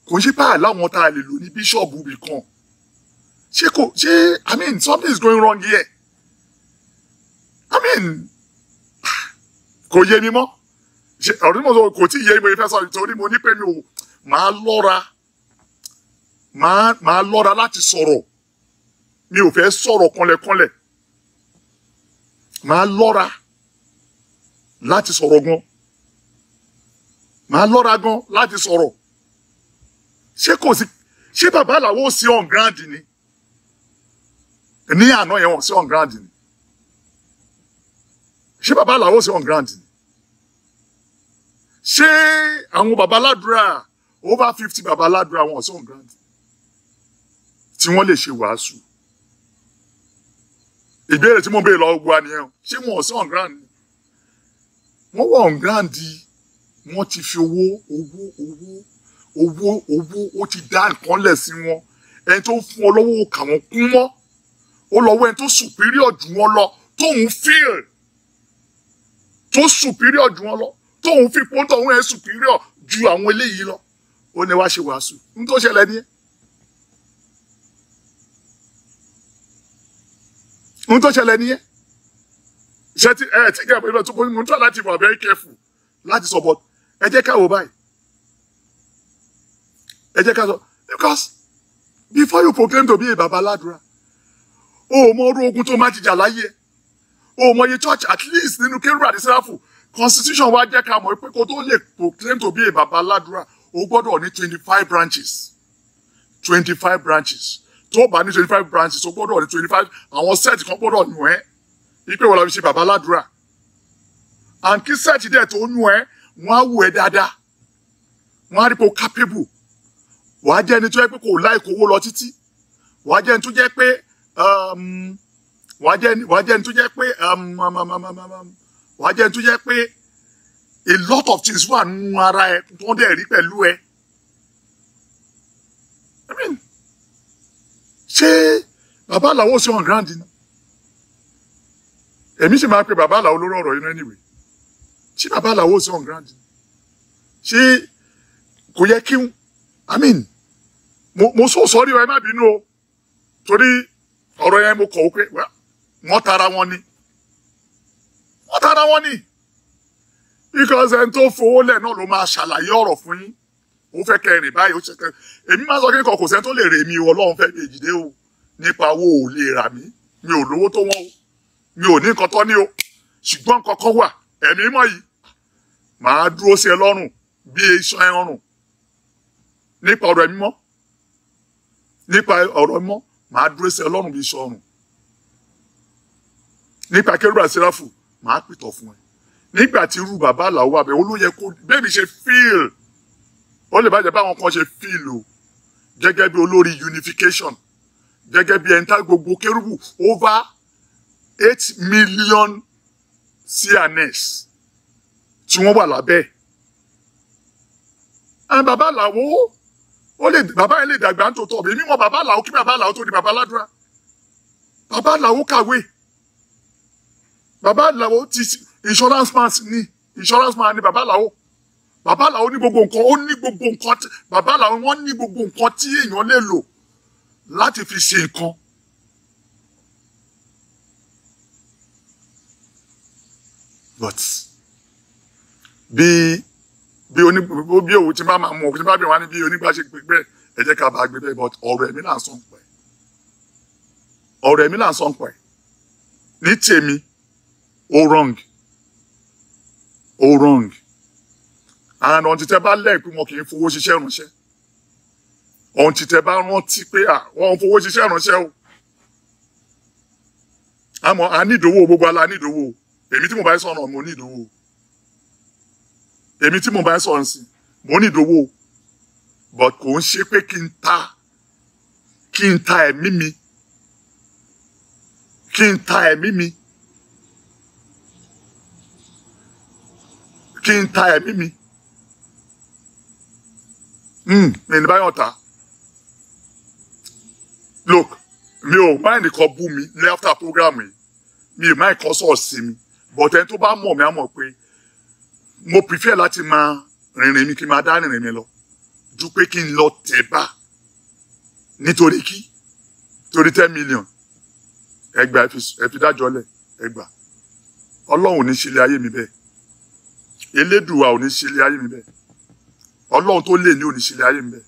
Kò ń ṣe báyà láwọn tá a lè lò ní bíṣọ̀bù ibì kan. Ṣé kò ṣé, I mean, something is going wrong here. I mean, kò yé mi mọ́. Ṣé ọ̀rọ̀ tí mo sọ kò tí ì yé mi? Fẹ́ sọ nítorí mo ní pé mi ò máa lọ́ra, máa lọ́ra láti sọ̀rọ̀. Mi ò fẹ́ sọ̀rọ̀ kànlẹ̀kànlẹ̀. Máa lọ́ra láti sọ̀rọ̀ gan. Máa lọ́ra gan láti sọ̀rọ̀. Ṣé kò sí, ṣé bàbá àlàó ò sí on ground ni? Ní àná yẹn, wọ́n sí on ground ni? Ṣé bàbá àlàó sí on ground ni? Ṣé àwọn bàbá aládùúrà, over 50 bàbá aládùúrà, wọn sí on ground tí wọ́n lè ṣe wàásù? Ìbéèrè tí mo béèrè lọ́wọ́ gbogbo wa nìyẹn o. Ṣé wọn ò sí on ground ni? Wọ́n wà on ground. Wọ́n ti fi owó, owó, owó, owó, owó, ó ti dá nǹkan lẹ̀ sí wọn. Ẹni tó fún ọ lọ́wọ́ kà wọ́n kún mọ́. Ó lọ́wọ́ ẹni tó superior jù wọ́n lọ, tóun feel tó superior jù wọ́n lọ, tóun fi pọ́ńtò òun ẹ̀ superior ju àwọn eléyìí lọ, ó ní wá ṣe wàásù. N tó ṣẹlẹ̀ ní ẹ́, n tó ṣẹlẹ̀ ní ẹ́. Ṣe ti ẹ tí kẹ́ ẹ tó mo ń tọ́ láti wà very careful láti sọ, but ẹ jẹ́ ká wò báyìí. Ẹ jẹ́ ká sọ, because before you proclaim to be a baba aládùúrà, o ò mọ orú ogun tó máa jìjà láyé ẹ. O ò mọ iye church. At least nínú Kérúbù àti Séráfù, constitution wa jẹ́ ká mọ̀ pé kó tó lè proclaim to be a baba aládùúrà, o gbọ́dọ̀ ní 25 branches. 25 branches. Tó bá ní 25 branches, o gbọ́dọ̀ ní 25, àwọn set kan gbọ́dọ̀ yàn ẹ́ ipe wọ́n la fi ṣe baba aládùúrà. And kí set dẹ̀ tó yàn ẹ́, wọ́n á wù ẹ́ dáadáa, wọ́n á rí pé o capable. Wàá jẹ́ ẹni tó jẹ́ pé kò láì kówó lọ títí. Wàá jẹ́ ẹni tó jẹ́ pé wàá jẹ́ ẹni tó jẹ́ pé a lot of things wà nínú ara ẹ tó ń dẹ̀ rí pẹ̀lú ẹ. I mean, ṣé bàbá àlàó sí on ground ni? Èmi sì máa pe bàbá àlàó lórí ọ̀rọ̀ yìí anyway. Ṣé bàbá àlàó sí on ground ni? Ṣé kò yẹ kí, I mean, mo so sorry o, ẹ má bínú o, torí ọ̀rọ̀ yẹn, mo kọ̀ ó pé wọ́n tara wọn ni, wọ́n tara wọn ni, because ẹni tó fowó lẹ̀ náà ló máa ṣàlàyé ọ̀rọ̀ fún yín. Ó fẹ́ kẹrin báyìí, ó ṣe kẹrin. Èmi máa sọ kí nǹkan kò sẹ́ni tó lè rè mí o, Ọlọ́run fẹ́ mi èjìdé o. Nípa owó ò lè rà mí. Mi ò lówó tó wọ́n o. Mi ò ní nǹkan tó ní o. Ṣùgbọ́n nǹkan kan wà, ẹ̀mí mọ̀ yìí. Màá dúró sí ẹ lọ́rùn bí iṣan ọrùn. Nípa ọ̀rọ̀ ẹ̀mí mọ́. Nípa ọ̀rọ̀ mọ́, màá dúró sí ẹ lọ́rùn bí iṣan ọrùn. Nípa kérúbù àti séráfù, màá pìtàn fún ẹ. Nígbà tí irú bàbá Àlàó wà bẹ́ẹ̀, olóyè kó bẹ́ẹ̀ mi ṣe fíìl. Ó lè bàjẹ́ báwọn kan ṣe fíìl o. Gẹ́gẹ́ bí olórí unification. Gẹ́gẹ́ bí ẹni tá gbogbo kérúbù over 8 million CNS tí wọ́n wà lábẹ́. And bàbá Àlàó, ó lè bàbá yẹn lè dàgbà ń tòótọ́. Èmi mọ bàbá Àlàó kí bàbá Àlàó tó di bàbá aládùúrà. Bàbá Àlàó kàwé. Bàbá Àlàó ti insurance man ni, insurance man ni bàbá Àlàó. Bàbá Àlàó ní gbogbo nǹkan, ó ní gbogbo nǹkan. Bàbá Àlàó wọ́n ní gbogbo nǹkan tí èèyàn lè lò láti fi ṣe nǹkan. But bí bí oní bí òwò tí bá máa mú òkú tí bá bí wọn ní bí onígbà ṣe gbé bẹ́ẹ̀, ẹ jẹ́ ká bá gbé bẹ́ẹ̀, but ọ̀rọ̀ ẹ̀mí là ń sọ ń pẹ́. Ọ̀rọ̀ ẹ̀mí là ń sọ ń pẹ́. Ní tèmi, ó wrong. Ó wrong. And ọ̀n títẹ́ bá lẹ́ẹ̀ pé wọn kì í fowó ṣiṣẹ́ ránṣẹ́. Ọ̀n títẹ́ bá rántí pé à wọ́n fowó ṣiṣẹ́ ránṣẹ́ o. Àmọ́ a ní ìdòwò, gbogbo ala ní ìdòwò. Èmi tí mo bá ń sọ̀rọ̀, mo ní ìdòwò. Èmi tí mo bá ń sọ̀rọ̀ sí, mo ní ìdòwò. But kò ń ṣe pé kí n ta ẹ̀mí mi. Kí n ta ẹ̀mí mi. Kí n ta ẹ̀mí mi. Mi ní báyọ̀ ta. Look, mi ò mind kan bú mi ní after program yìí. Mi ò mind kan sọ̀rọ̀ sí mi. But ẹni tó bá mọ̀ mi á mọ̀ pé mo prefer láti máa rìnrìn mi kí n máa dá rìnrìn mi lọ. Ju pé kí n lọ tẹ̀ bá nítorí kí torí 10 million. Ẹgbà ẹ fi dájọ́ lẹ̀ ẹgbà. Ọlọ́run ò ní ṣe ilé ayé mi bẹ́ẹ̀. Elédùà ò ní ṣe ilé ayé mi bẹ́ẹ̀. Ọlọ́run tó lè ní ò ní ṣe ilé ayé mi bẹ́ẹ̀.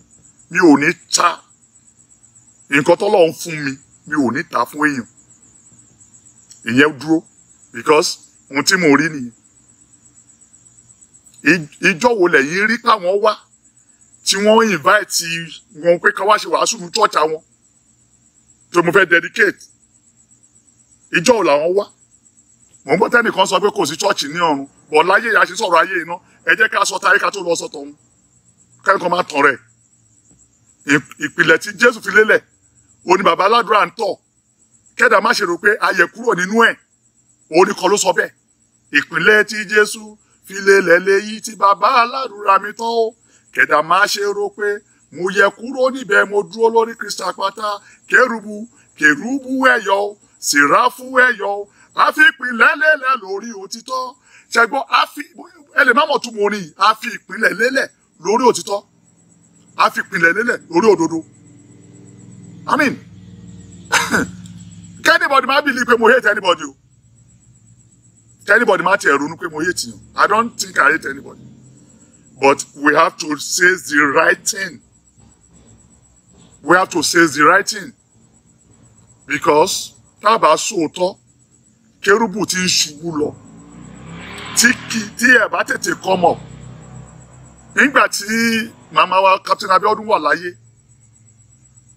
Mi ò ní ta nǹkan tọ́lọ́run fún mi, mi ò ní ta fún èèyàn. Ìyẹn dúró because ohun tí mo rí nìyẹn. Ìjọ wo lẹ̀yin rí káwọn wá tí wọ́n invite wọn pé ká wá ṣe wàásù ní church àwọn tó mo fẹ́ dedicate. Ìjọ wo làwọn wá? Mò ń gbọ́ tẹ́nìkan sọ pé kò sí church ní ọ̀run, bọ̀ láyé ìyá ṣe sọ̀rọ̀ ayé iná, ẹ jẹ́ ká sọ táyé ká tó lọ sọ tọ̀hún. Kẹ́nìkan máa tàn rẹ̀. Ìpìlẹ̀ tí Jésù fi lélẹ̀, òun ni bàbá aládùúrà ń tọ̀. Kẹ́dà má ṣe rò pé ayẹ kúrò nínú ẹ̀, òun nìkan ló sọ bẹ́ẹ̀. Ìpìlẹ̀ tí Jésù fi lélẹ̀ léyìí tí bàbá aládùúrà mi tọ́ ó. Kẹ́dà má ṣe rò pé mo yẹ kúrò níbẹ̀, mo dúró lórí Kristi àpáta. Kérúbù, kérúbù ẹ̀yọ̀, sèráfù ẹ̀yọ̀, a fi ìpìlẹ̀ lélẹ̀ lórí òtítọ́. Ṣẹ̀gbọ́n, a fi ẹ lè má mọ̀ tún mo rìn, a fi ìpìlẹ̀ lélẹ̀ lórí òtítọ́. A fi ìpìlẹ̀ lélẹ̀ lórí òdodo. I mean, anybody má believe pé mo hate anybody o. Anybody má tiẹ̀ ronú pé mo hate yàn. I don't think I hate anybody. But we have to say the right thing. We have to say the right thing. Because tá a bá sòótọ́, kérúbù ti ń ṣubú lọ. Tí ẹ bá tètè come up. Nígbà tí màmá wa Captain Abiodun wà láyé,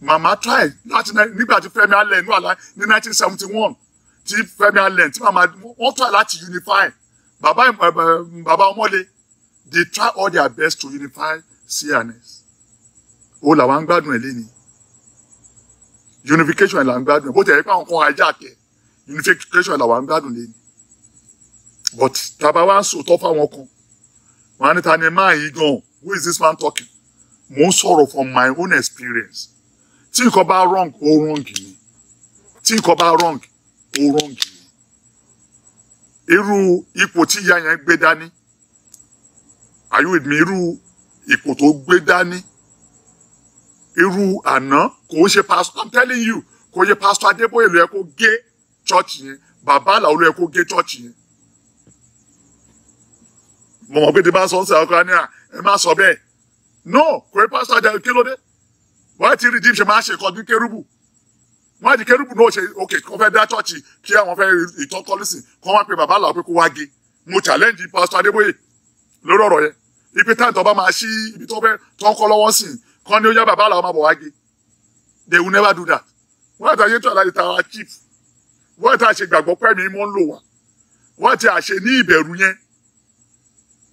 màmá try láti nígbà tí Fẹ́mi Allen wà láyé ní 1971, tí Fẹ́mi Allen tí màmá wọ́n try láti unify. Bàbá bàbá Ọmọlé, they try all their best to unify CNS. Ó làwọn ń gbádùn ẹ̀ léni. Unification là ń gbádùn ẹ̀. Bó ti ẹ̀ pé àwọn kan hijack ẹ̀, unification làwọn ń gbádùn léni. But tàbá wá ń sòótọ́ fáwọn kan, wọ́n á ní ta ni máa yí gan, who is this man talking? Mo ń sọ̀rọ̀ from my own experience. Tí nǹkan bá wrong, ó wrong ni. Tí nǹkan bá wrong, ó wrong ni. Irú ipò tí ìyá yẹn gbé dání, are you with me? Irú ipò tó gbé dání, irú àná kò ń ṣe pastor, I'm telling you, kò ń ṣe pastor Adébóyè ló yẹ kó gé church yẹn, bàbá Àlàó ló yẹ kó gé church yẹn. Mo mọ̀ pé tí bá sọ ń sẹ́ ọkọ ní à ẹ má sọ bẹ́ẹ̀. No, kò rí Pastor Ajayi kí ló dé? Wọ́n ti Redeem ṣe máa ṣe nǹkan ní Kérúbù. Wọ́n ti Kérúbù náà ṣe ok kò fẹ́ dá chọ́ọ̀chì kí àwọn fẹ́ ìtọ́kọ́lùsìn kọ́ wá pé bàbá làwọn pé kó wá gé. Mo challenge Pastor Adébóyè lórí ọ̀rọ̀ yẹn. Ipe táyà tó bá máa ṣí ibi tó fẹ́ tó ń kọ́ lọ́wọ́ sí kọ́ ni ó yá bàbá làwọn máa bọ̀ wá gé. They will never do that. Wọ́n àti àyè tó àlàyé tara chief. Wọ́n àti àṣẹ gbàgbọ́ pẹ́ mi mọ́ ń lò wá. Wọ́n àti àṣẹ ní ìbẹ̀rù yẹn.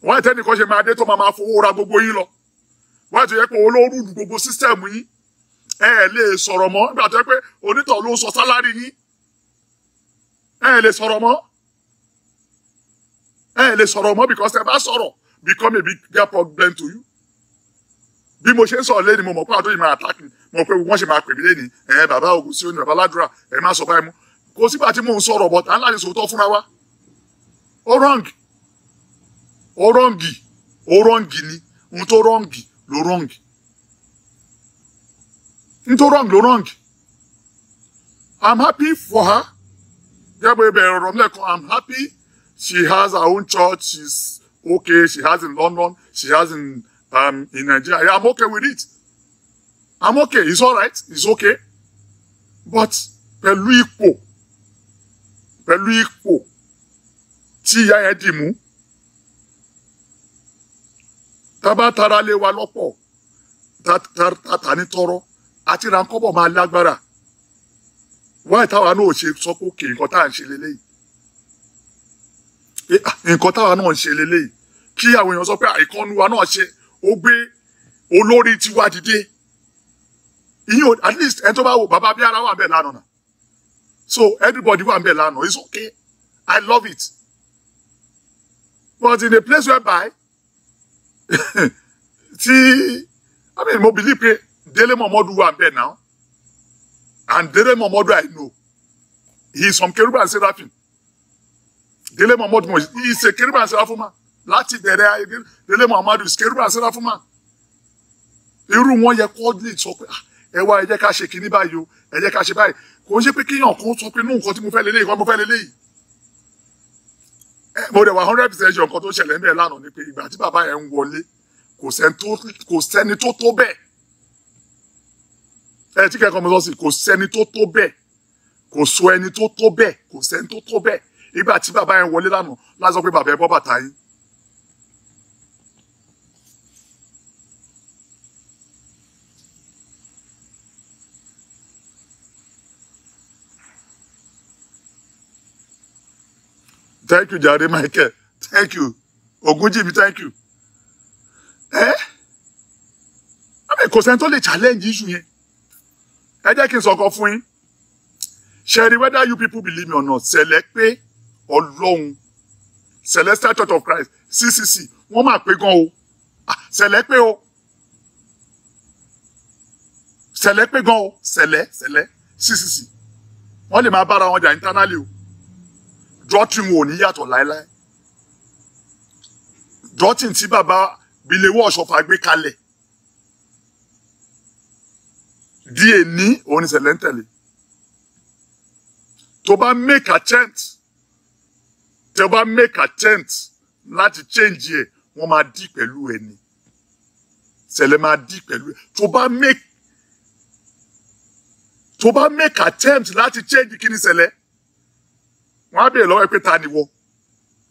Wọ́n àti ẹnìkan ṣe máa dé tó máa máa fowó ra gbogbo yín lọ. Wọ́n àti yẹ pé olórùlù gbogbo sísítẹ̀mù yín. Ẹ ẹ̀ lè sọ̀rọ̀ mọ́ nígbà tó yẹ pé onítọ̀ ló ń sọ sálárì yín. Ẹ ẹ̀ lè sọ̀rọ̀ mọ́. Ẹ ẹ̀ lè sọ̀rọ̀ mọ́ because ẹ bá sọ̀rọ̀ become a bigger problem to you. Bí mo ṣe ń sọ̀rọ̀ lẹ́ni mo mọ̀ pé àwọn tó yìí máa attack mi, mo mọ̀ pé wọ́n ṣe máa pè mí lẹ́ni ẹ̀ bàbá ogun sí òní bàbá ládùúrà ẹ̀ má sọ báyìí mú. Kò sígbà tí mò ń sọ̀rọ̀ but à ń láti sòótọ́ fúnra wa. Ó wrong. Ó wrong. Ó wrong ni. Ohun tó wrong ló wrong. Ohun tó wrong ló wrong. I'm happy for her. Gẹ́gẹ́ bí ibẹ̀ ọ̀rọ̀ mi lẹ́ẹ̀kan, I'm happy she has her own church. She's okay. She has in London. She has in Nigeria. Yeah, I'm okay with it. I'm okay. It's all right. It's okay. But pẹ̀lú ipò, pẹ̀lú ipò tí ìyá yẹn dì mú, tá bá tara lé wa lọ́pọ̀, tá ní tọrọ, àti ránkọ́bọ̀ máa lágbára. Wáyé táwa náà ò ṣe sọ pé òkè nǹkan tá à ń ṣe leléyìí. Nǹkan táwa náà ń ṣe leléyìí. Kí àwọn èèyàn sọ pé àìkọ́nu wa náà ṣe, ó gbé olórí tiwa dìde. Ìyẹn at least ẹni tó bá wò bàbá Abíára wà bẹ́ẹ̀ lánàá. So everybody wà bẹ́ẹ̀ lánàá. It's okay. I love it. But in a place whereby tí I mean mo believe pé Dele Momodu wà bẹ́ẹ̀ now. And Dele Momodu I know. He is from Kerubu and Seraphim. Dele Momodu, he is a Kerubu and Seraphim man. Láti bẹ̀rẹ̀ ayé Dele Momodu is Kerubu and Seraphim man. Irú wọn yẹ kó lè sọ pé ẹ wá ẹ jẹ́ ká ṣe kinní báyìí o, ẹ jẹ́ ká ṣe báyìí. Kò ń ṣe pé kéèyàn kan sọ pé inú nǹkan tí mo fẹ́ leléyìí, nǹkan mo fẹ́ leléyìí. Mo dẹ̀ wá 100% sure nǹkan tó ṣẹlẹ̀ ń bẹ̀ lánàá ni pé ìgbà tí bàbá yẹn ń wọlé kò sẹ́ni tó tó bẹ́ẹ̀. Ẹ tí kẹ́kọ̀ọ́ mi sọ sí kò sẹ́ni tó tó bẹ́ẹ̀, kò sọ ẹni tó tó bẹ́ẹ̀, kò sẹ́ni tó tó bẹ́ẹ̀. Ìgbà tí bàbá yẹn wọlé lánàá láti sọ pé bàbá ẹ bọ́ bàtà yín. Thank you, Jare Michael. Thank you. Ogunjimi, thank you. Eh? I mean, kò sẹ́ni tó lè challenge issue yẹn. Ẹ jẹ́ kí n sọ kan fún yín. Ṣẹ̀rí, whether you people believe me or not, Sẹ̀lẹ̀ pé Ọlọ́run, Celestial Church of Christ, CCC, wọ́n máa pé gan o. Sẹ̀lẹ̀ pé o. Sẹ̀lẹ̀ pé gan o. Sẹ̀lẹ̀, Sẹ̀lẹ̀, CCC. Wọ́n lè máa bára wọn jà internally o. Doctrine ò ní yàtọ̀ láéláé. Doctrine tí bàbá Bíléwọ́ Ọ̀ṣọ́fà gbé kalẹ̀. Di èní òun ni Sẹ̀lẹ̀ ń tẹ̀lé. Tó bá make attempt, tó bá make attempt láti change ẹ̀, wọ́n máa dí pẹ̀lú ẹ̀ ni. Sẹ̀lẹ̀ máa dí pẹ̀lú ẹ̀. Tó bá make attempt láti change kíní Sẹ̀lẹ̀, wọ́n á béèrè lọ́wọ́ ẹ pé ta ni wọ,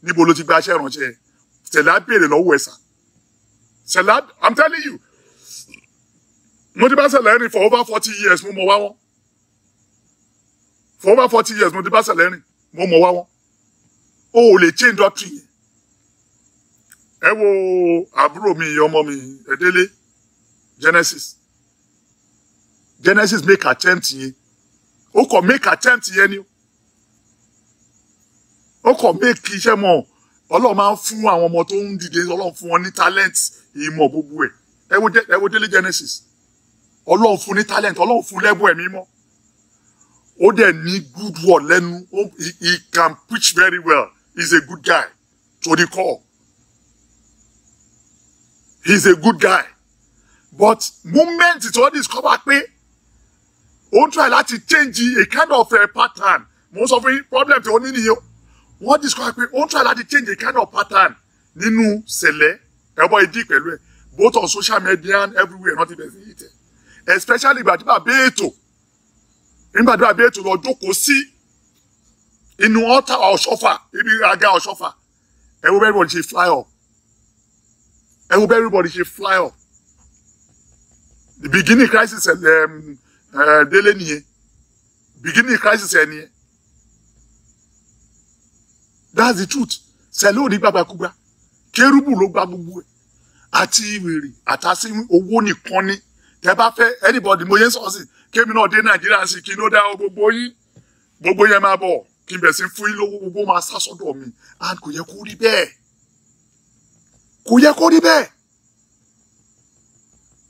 níbo ló ti gba aṣẹ́ ìránṣẹ́ ẹ. Sẹ̀lẹ̀ á béèrè lọ́wọ́ ẹ sà. Sẹ̀lẹ̀, I'm telling you, mo ti bá Sẹ̀lẹ̀ rìn for over 40 years, mo mọ̀ wá wọn. For over 40 years, mo ti bá Sẹ̀lẹ̀ rìn, mo mọ̀ wá wọn. O ò lè change doctrine yẹn. Ẹ wo àbúrò mi, ọmọ mi, Ẹ̀dẹ́lé, Genesis. Genesis make attempt yẹn. Ó kàn make attempt yẹn ni. Ó kàn make iṣẹ́ mọ̀. Ọlọ́run máa ń fún àwọn ọmọ tó ń dìde, Ọlọ́run fún wọn ní talent, ìmọ̀ gbogbo ẹ̀. Ẹ wo Délé Genesis. Ọlọ́run fún ní talent, Ọlọ́run fún lẹ́bùn ẹ̀mí mọ́. Ó dẹ̀ ní good word lẹ́nu. He can preach very well. He's a good guy to the core. He's a good guy. But moment tí wọ́n discover pé ó ń try láti change a kind of a pattern. Mo sọ fún yín problem tí ó ní nìyẹn. Wọ́n discover pé ó ń try láti change a kind of pattern nínú Sẹ̀lẹ̀. Ẹ̀bọ ìdí pẹ̀lú ẹ̀. Both on social media and everywhere náà ti bẹ̀rẹ̀ sí hate ẹ̀, especially ìgbà tí bàbá ètò, nígbà tí bàbá ètò lọ jókòó sí inú altar Ọ̀ṣọ́fà, ibi àga Ọ̀ṣọ́fà. Ẹ wo everybody ṣe fly up. Ẹ wo everybody ṣe fly up. The beginning crisis délé nìyẹn. Beginning crisis ẹ nìyẹn. That's the truth. Sẹ̀lẹ̀ ò ní gbàgbàkúgbà. Kérúbù ló gba gbogbo ẹ̀. Àti wèrè àtàsí owó nìkan ni. Tẹ bá fẹ́ anybody, mo yẹn sọ sí kémi náà dé Nàìjíríà sí kí n ló dá gbogbo yín. Gbogbo yẹn máa bọ̀ kí n bẹ̀ sí fún yín lówó, gbogbo máa sá sọ́dọ̀ mi. And kò yẹ kó rí bẹ́ẹ̀. Kò yẹ kó rí bẹ́ẹ̀.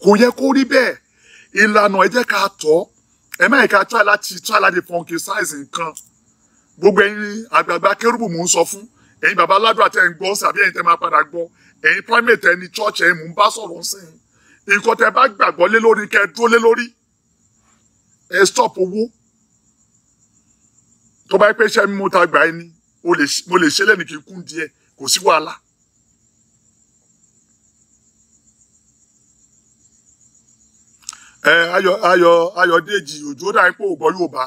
Kò yẹ kó rí bẹ́ẹ̀. Ìlànà ẹ jẹ́ ká tọ́. Ẹ má yẹ ká try láti funky size nǹkan. Gbogbo ẹ̀yin àgbààgbà kérúbù mò ń sọ fún. Ẹ̀yin bàbá aládùn àti ẹ̀yin gbọ́ sàbí ẹ̀yin tẹ́ máa padà gbọ́. Ẹ̀yin primate ẹni church ẹ̀yin mò ń bá sọ̀rọ̀ sí i. Nǹkan tẹ́ bá gbàgbọ́ lé lórí kẹ́ ẹ dúró lé lórí. Ẹ stop owó. Tó bá yẹ pé iṣẹ́ mímú ta gbà ẹni, mo lè ṣe lẹ́nu kí n kún díẹ̀, kò sí wàhálà. Ẹ Ayọ̀ Ayọ̀ Ayọ̀dèjì Òjó, ó dà pé ò gbọ́ Yorùbá.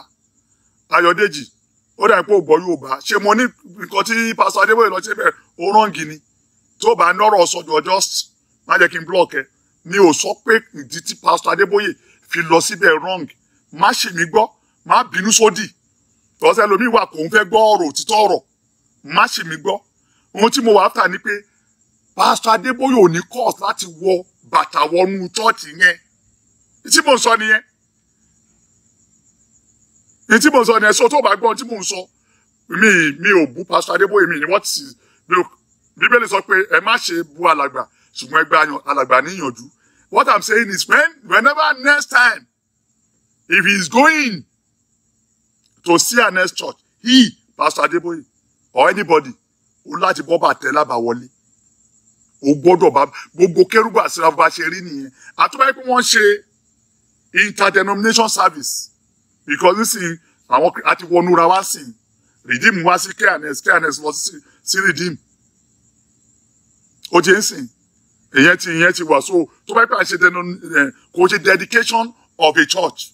Ayọ̀dèjì, ó dà pé ò gbọ́ Yorùbá. Ṣé mo ní nǹkan tí Pásítọ̀ Adébóyè lọ ṣe bẹ́ẹ̀ ó wrong ni? Tó bá nọ́rọ̀ sọ̀jọ̀, just má jẹ́ kí n block ẹ. Mi ò sọ pé ìdí tí Pásítọ̀ Adébóyè fi lọ síbẹ̀ wrong. Má ṣì mí gbọ́, má bínú sódì. Tọ́sẹ̀ lomi wà kò ń fẹ́ gbọ́ ọ̀rọ̀ òtítọ́ ọ̀rọ̀. Má ṣì mí gbọ́. Ohun tí mo wà áfà ni pé Pásítọ̀ Adébóyè ò ní cause láti wọ bàtà wọnú church yẹn. Tí mò ń sọ nìyẹn. Ní tí mò ń sọ nìyẹn. Sọ tó bá gbọ́ tí mò ń sọ, mi ò bú Pásítọ̀ Adébóyè. Mi ní what is mi ò. Bíbélì sọ pé ẹ má ṣe bú alàgbà, ṣùgbọ́n ẹ gba alàgbà níyànjú. What I'm saying is, whenever next time, if he is going to C&S church, he, Pastor Adébóyè or anybody, ó láti bọ́ bàtẹ́ lábàwọlé. Ó gbọ́dọ̀ bá gbogbo kérúbù àti séráfù bá ṣe rí nìyẹn. Àtúbọ̀ pé wọ́n ṣe interdenomination service, because nísìnyí àwọn àti wọnúra wá sí Redeem, wá sí K&S, K&S lọ sí Redeem. Ó ti ń sìn ìyẹn ti wà. So tó bá pẹ́ àṣẹ kò ṣe dedication of a church,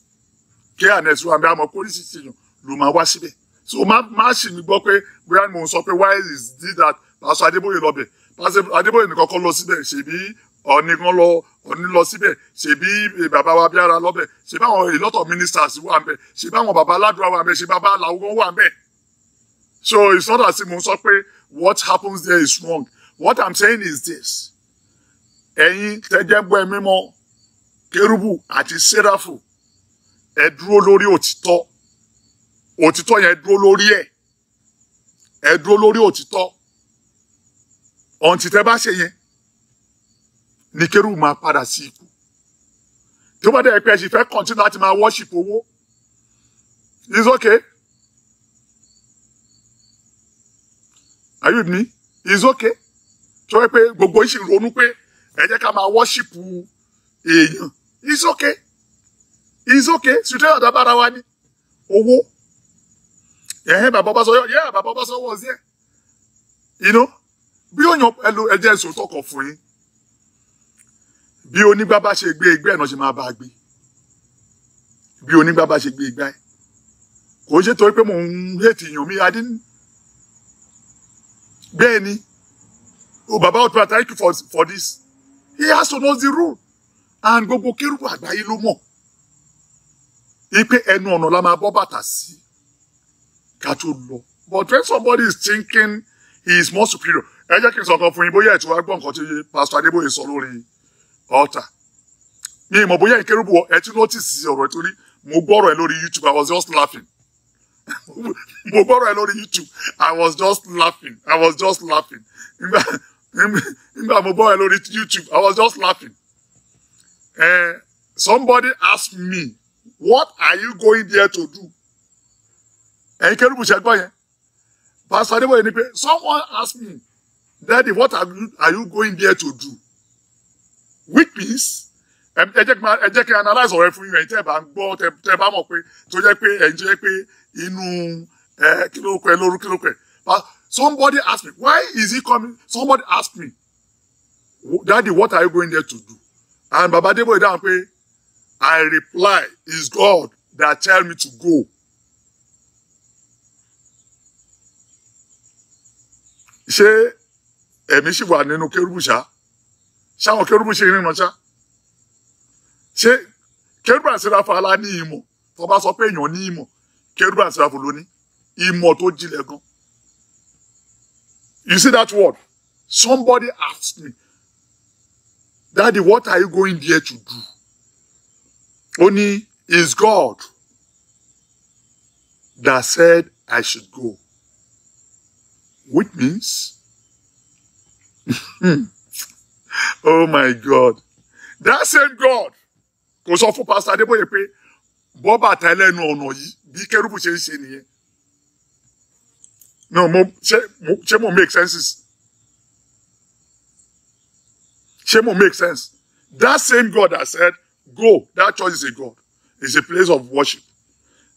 K&S wà bí àmọ́ oríṣiríṣi èèyàn ló máa wá síbẹ̀. So má ṣì mí gbọ́ pé bóyá mo ń sọ pé why is it that Pastor Adébóyè lọ bẹ̀. Pastor Adébóyè nìkan kọ́ lọ síbẹ̀. Ṣèbí Ọ̀ní kan lọ, Ọ̀ní lọ síbẹ̀. Ṣèbí bàbá wa Bíára lọ́bẹ̀. Ṣèbí àwọn a lot of ministers wà ń bẹ̀. Ṣèbí àwọn bàbá aládùúrà wà ń bẹ̀. Ṣèbí bàbá aláwọ̀ wà ń bẹ̀. So it's not as if mo sọ pé what happens there is wrong. What I'm saying is this: ẹ̀yin tẹ́jẹ́ gbọ́ ẹ mímọ́ kérúbù àti séráfù, ẹ dúró lórí òtítọ́. Òtítọ́ yẹn, dúró lórí ẹ̀. Ẹ dúró lórí òtítọ́. Ọ̀ǹtí tẹ́ bá ṣe yẹn ní kérúbù máa padà sí ikú. Tó bá dẹ̀ pé ẹ sì fẹ́ continue láti máa worship owó, it's okay. Are you with me? It's okay. Tó yẹ pé gbogbo yìí sì ronú pé ẹ jẹ́ ká máa worship èèyàn, it's okay, it's okay. Situation àtàbára wa ní owó ẹ̀hẹ́n, bàbá Ọbásanjọ́, yeah, bàbá Ọbásanjọ́ was there. Bí òyàn ẹlò ẹjẹ́ ìsòótọ́ kan fún yín, bí onígbà bá ṣe gbé igbá ẹ̀ náà ṣe máa bá a gbé. Bí onígbà bá ṣe gbé igbá ẹ̀, kò ṣe torí pé mò ń hate èèyàn mi adé. Bẹ́ẹ̀ ni o. Bàbá Otura, thank you for this. He has to know the rule, and gbogbo kérúbù àgbáyé ló mọ̀ ipe ẹnu ọ̀nà la máa bọ́ bàtà sí ká tó lọ. But when somebody is thinking he is more superior, ẹ jẹ́ kí n sọ kan fún yín. Bóyá ẹ̀ tí wàá gbọ́ nǹkan tí Pastor Adébóyè sọ lórí altar, mi ì mọ̀ bóyá ìkérúbù ẹ ti notice ọ̀rọ̀, torí mo gbọ́rọ̀ ẹ lórí YouTube, I was just laughing. Mo gbọ́rọ̀ ẹ lórí YouTube, I was just laughing. I was just laughing nígbà mo gbọ́rọ̀ ẹ lórí YouTube. I was just laughing. Somebody asked me, "What are you going there to do?" Ẹ̀yin kérúbù, ṣe gbọ́ yẹn? Pastor Adébóyè ní pé someone asked me, "Daddy, what are you going there to do?" Which means, ẹ jẹ́ kí n analyse ọ̀rọ̀ ẹ fún yín. Ẹ̀yin tẹ́ ẹ bá ń gbọ́, tẹ́ ẹ bá mọ̀ pé tó jẹ́ pé ẹ̀yin tó jẹ́ pé inú ẹ kí ló kọ ẹ lóru, kí ló kọ ẹ. But somebody asked me, why is he coming? Somebody asked me, Daddy, what are you going there to do? And Baba Adeboye dáhùn pé, I reply, it's God that tell me to go. Ṣé ẹ̀mí ṣì wà nínú kérúbù ṣá? Ṣáwọn kérúbù ṣe ríran ṣá? Ṣé kérúbù àti séráfù alá ní ìmọ̀? Tó bá sọ pé èèyàn ní ìmọ̀, kérúbù àti séráfù ló ní ìmọ̀ tó jinlẹ̀ gan. You see that word? Somebody asked me, Daddy, what are you going there to do? Ó ní, it's God that said I should go. Which means, oh my God, that same God kò sọ fún Pastor Adébóyè pé bọ́ bàtà ẹlẹ́nu ọ̀nà yìí bí kérúbù ṣe ń ṣe nìyẹn. No, mo ṣé mo make senses? Ṣé mo make sense? That same God that said, go, that church is a God. It's a place of worship.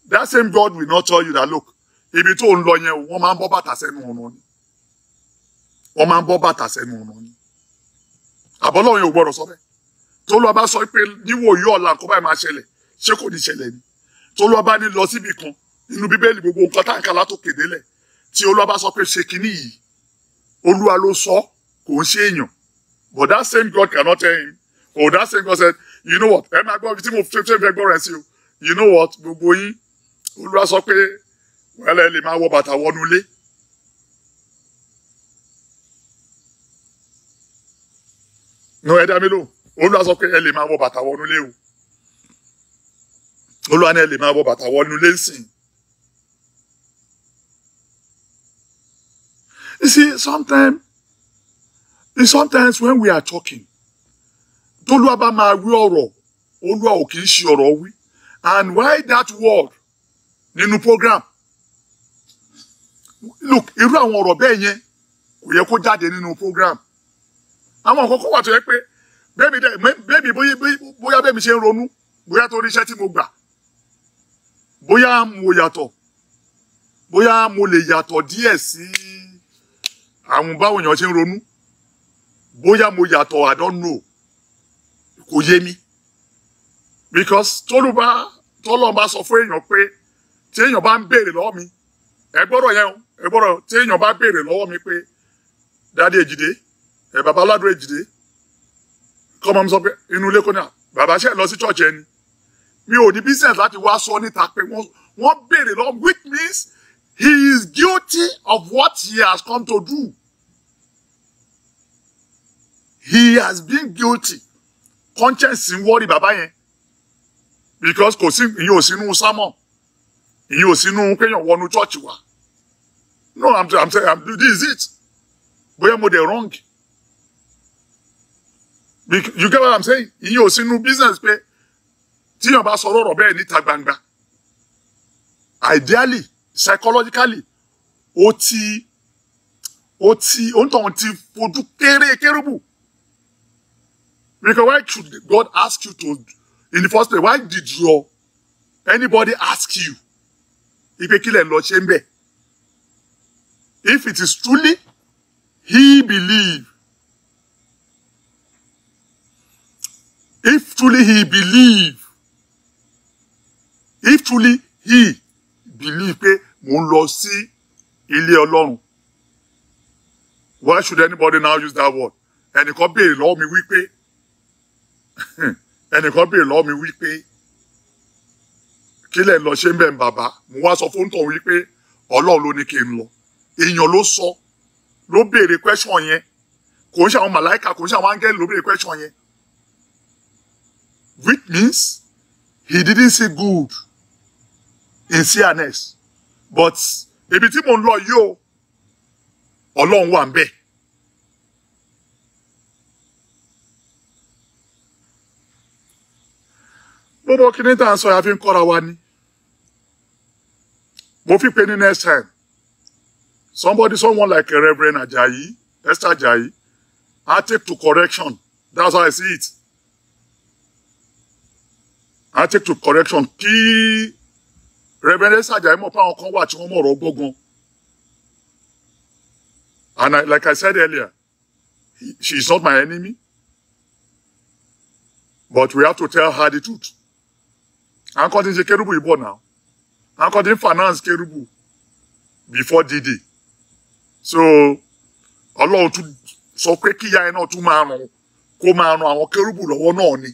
That same God will not tell you that, look, ibi tó ń lọ yẹn, wọ́n máa ń bọ́ bàtà sẹ́nu ọ̀nà ni. Wọ́n máa ń bọ́ bàtà sẹ́nu ọ̀nà ni. Àbọ́lọ́run yóò gbọ́dọ̀ sọ bẹ́ẹ̀. Tólúwa bá sọ pé níwòyí ọ̀la nǹkan báyìí máa ṣẹlẹ̀, ṣé kò ní ṣẹlẹ̀ ni? Tólúwa bá ní lọ síbi kan nínú Bíbélì gbogbo nǹkan tá à ń kà látòkè délẹ̀. Tí Olúwa bá sọ pé ṣe kinní yìí, Olúwa ló sọ, kò ń ṣe èèyàn. But that same God cannot tell him. Oh, that same God said, you know what? Ẹ máa gbọ́ ibi tí mo fẹ́ fẹ́ gbọ́ rẹ̀ sí o. You know what? Gbogbo yín, Olúwa sọ pé wẹ́lẹ̀ lè máa wọ bàtà wọnú ilé. No, ẹ dá mi lóhùn. Olúwa sọ pé ẹ lè máa wọ bàtà wọnú ilé o. Olúwa ní ẹ lè máa wọ bàtà wọnú ilé nsìn. You see, sometimes when we are talking, Tolúwa bá máa wí ọ̀rọ̀, Olúwa ò kì í ṣe ọ̀rọ̀ wí. And why that word nínú program? Look, irú àwọn ọ̀rọ̀ bẹ́ẹ̀ yẹn kò yẹ kó jáde nínú program. Àwọn nǹkan kan wà tó yẹ pé bẹ́ẹ̀mi bóyá bẹ́ẹ̀mi ṣe ń ronú, bóyá torí iṣẹ́ tí mo gbà, bóyá mo yàtọ̀, bóyá mo lè yàtọ̀ díẹ̀ sí àwọn báwo èèyàn ṣe ń ronú, bóyá mo yàtọ̀, I don't know, kò yé mi. Because tọ́lọ́ bá sọ fún èèyàn pé tí èèyàn bá ń béèrè lọ́wọ́ mi, ẹ gbọ́dọ̀ yẹn o, ẹ gbọ́dọ̀ tí èèyàn bá béèrè lọ́wọ́ mi pé Daddy Èjìdé, ẹ bàbá Aládùn Èjìdé, kọ́ mọ́ mi sọ pé inú ilé kò ní à, bàbá ṣe lọ sí church ẹni. Mi ò ní business láti wá sọ níta pé wọ́n béèrè lọ́wọ́, which means he is guilty of what he has come to do. He has been guilty. Conscience ń worry bàbá yẹn. Because kò sí, ìyẹn ò sínú sermon. Ìyẹn ò sínú kéèyàn wọnú church wa. No, I'm saying, this is it. Bóyá mo dey wrong. You get what I'm saying? Ìyẹn ò sínú business pé tíyàn bá sọ ọ̀rọ̀ bẹ́ẹ̀ níta gbangba. Ideally, psychologically, ó ń tàn ti fojú kéré kérúbù. Because why should God ask you to, in the first place, why did anybody ask you? Ipe kílẹ̀ lọ ṣe ń bẹ̀. If it is truly, he believe. If truly he believe. If truly he believe pé mò ń lọ sí ilé Ọlọ́run. Why should anybody now use that word? Ẹnìkan béèrè lọ́wọ́ mi wípé, ẹnìkan béèrè lọ́wọ́ mi wípé, kí lẹ̀ ń lọ ṣe ń bẹ̀ ń bàbá? Mo wá sọ fún tọ̀hún wípé Ọlọ́run ló ní kí n lọ. Èèyàn ló sọ, ló béèrè question yẹn. Kò ń ṣe àwọn màláìkà, kò ń ṣe àwọn áńgẹ́lì ló béèrè question yẹn. Which means he didn't see good in CNS. But ibi tí mò ń lọ yìí o, Ọlọ́run wà ń bẹ̀. Gbogbo kíní tá à ń sọ yà fi ń kọ́ra wa ni. Mo fi pe ní next time. Someone like Reverend Ajayi, Esther Ajayi, I take to correction. That's how I see it. I take to correction. Kí Reverend Esther Ajayi mọ̀ pé àwọn kan wà tí wọ́n mọ̀ ọ̀rọ̀ gbọ́gan. And like I said earlier, She is not my enemy, but we have to tell her the truth. À ń kọ́ tí ń ṣe kérúbù ìbọ̀ náà, à ń kọ́ tí ń finance kérúbù before D-Day. So Ọlọ́run tún sọ pé kíyà ẹ náà tún máa ràn, kó máa ran àwọn kérúbù lọ́wọ́ náà ni.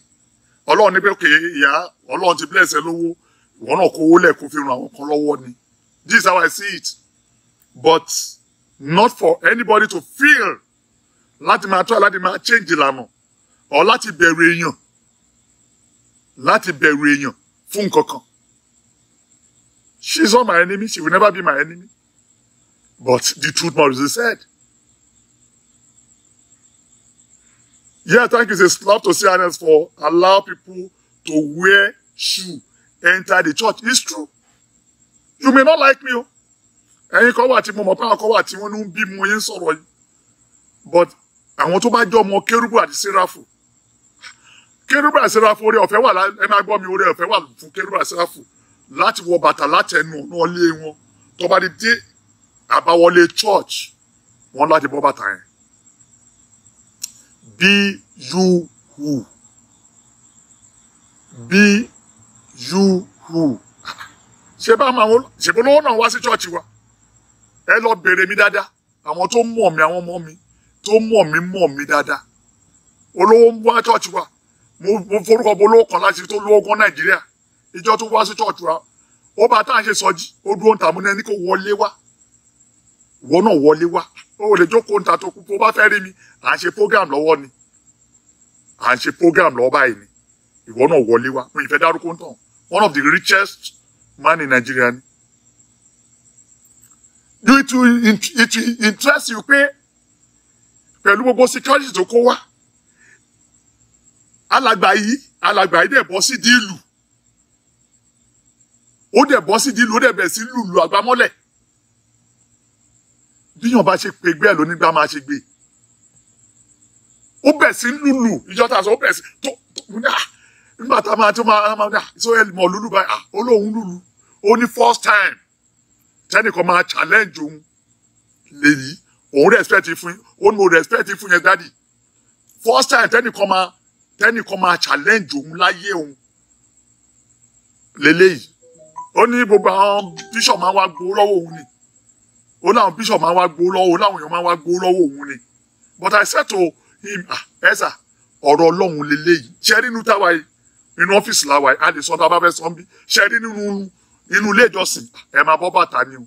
Ọlọ́run ní pé kì í ìyá, Ọlọ́run ti bless ẹ lówó, ìwọ náà kówó lẹ̀ kó fi ran àwọn kan lọ́wọ́ ni. This is how I see it, but not for anybody to feel láti máa tọ́, láti máa change ìlànà or láti bẹ̀rù èèyàn, láti bẹ̀rù èèyàn fún nǹkan kan. She is not my enemy. She will never be my enemy, but the truth must be said. Yeah, thank you. It's a slap to CNS for allow people to wear shoe enter the church. It's true. You may not like me o. Ẹ̀yin kan wà tí mo mọ̀ pé àwọn kan wà tí wọ́n ń bí mo yẹn ń sọ̀rọ̀ yìí, but àwọn tó bá jẹ́ ọmọ kérúbù àti séráfù, kérúbù àti séráfù, orí ọ̀fẹ́ wà. Ẹ máa gbọ́ mi, orí ọ̀fẹ́ wà fún kérúbù àti séráfù láti wọ bàtà láti ẹnu ọ̀nà ilé wọn. Tó bá di dé àbáwọlé church, wọn láti bọ́ bàtà yẹn. Be you who, be you who. Ṣé bá máa ṣèbó lówó náà wá sí church wa? Ẹ lọ bèrè mi dáadáa. Àwọn tó mọ̀ mí, àwọn ọmọ mi tó mọ̀ mí mọ̀ mí dáadáa. Olówó ń wá church wa. Mo forúkọ bo olówó kan láti tó lówó gan Nàìjíríà. Ìjọ tó wá sí church wa, ó bá tá à ń ṣe sọjí, ó dúró ń tà mú ní ẹni kó wọlé wá. Ìwọ náà wọlé wá, ó lè jókòó ń ta tó kú. Tó bá fẹ́ rí mi, à ń ṣe program lọ́wọ́ ni, à ń ṣe program lọ́wọ́ báyìí ni. Ìwọ náà wọlé wá. Mo ìfẹ́ dárúkọ ń tàn. One of the richest man in Nigeria ni. It will interest you pé pẹ̀lú gbogbo security tó kó wá, alàgbà yìí dẹ̀ bọ́ sí díìlù, ó dẹ̀ bọ́ sí díìlù, ó dẹ̀ bẹ̀ sí lùlù àgbámọ́lẹ̀. Bíyàn bá ṣe pé gbé ẹ̀ lónígbà máa ṣe gbé. Ó bẹ̀ sí lùlù ìjọ tá a sọ, ó bẹ̀ sí tó nígbà tá a máa tó máa sọ ẹ mọ̀ lùlù báyìí. Ah, ó lóun lùlù. Ó ní first time tẹ́nìkan máa challenge òun lèyí. Òun respect fún, ó ní mo respect fún yẹn, daddy. First time tẹ́nìkan máa challenge òun láyé òun lélẹ́yìí. Ó ní gbogbo àwọn bishop máa wá gbowó lọ́wọ́ òun ni. Ó láwọn bishop máa wá gbowó lọ́wọ́ òun, láwọn èèyàn máa wá gbowó lọ́wọ́ òun ni. But I said to him, "Ah, ẹ sà, ọ̀rọ̀ Ọlọ́run lélẹ́yìí." Ṣe rí inú táwa yìí, inú ọ́fíìsì làwa yìí, a lè sọ tá a bá fẹ́ sọ ń bí. Ṣe rí nínú inú ilé ìjọsìn, ẹ máa bọ́ bàtà ni o.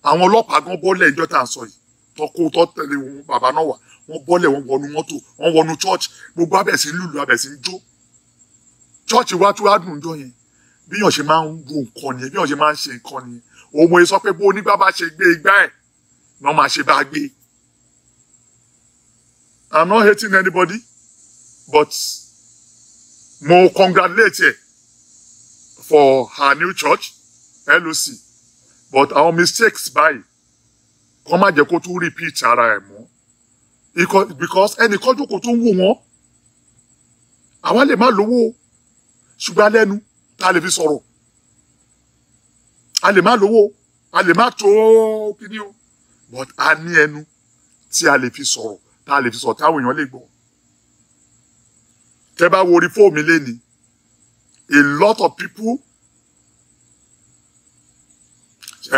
Àwọn ọlọ́pàá gan bọ́lẹ̀ ìjọ tá à ń sọ yìí, tọkọ tó tẹ̀lé wọn bàbá náà wà, wọ́n bọ́lẹ̀, wọ́n wọnú mọ́tò, wọ́n wọnú church. Gbogbo abẹ̀ sí lùlù, abẹ̀ sí ń jó. Church wa tún wá dùn jọ yẹn. Bí yàn ṣe máa ń wo nǹkan nìyẹn, bí yàn ṣe máa ń ṣe nǹkan nìyẹn. Òun mo sọ pé bó onígbà bá ṣe gbé igbá ẹ̀ náà máa ṣe bá gbé. I'm not hating anybody, but mo congratulate ẹ for her new church, LOC, but our mistakes báyìí, kọ́ má jẹ́ kó tún repeat ara ẹ̀ mọ́, because ẹnìkan jókòó tó ń wò wọ́n. Àwa lè má lówó, ṣùgbọ́n alẹ́nu tá a lè fi sọ̀rọ̀. A lè má lówó, a lè má tó kíní o, but a ní ẹnu tí a lè fi sọ̀rọ̀, tá a lè fi sọ̀rọ̀ táwọn èèyàn lè gbọ́. Tẹ́ bá wo orí fóònù mi lénìí, a lot of people,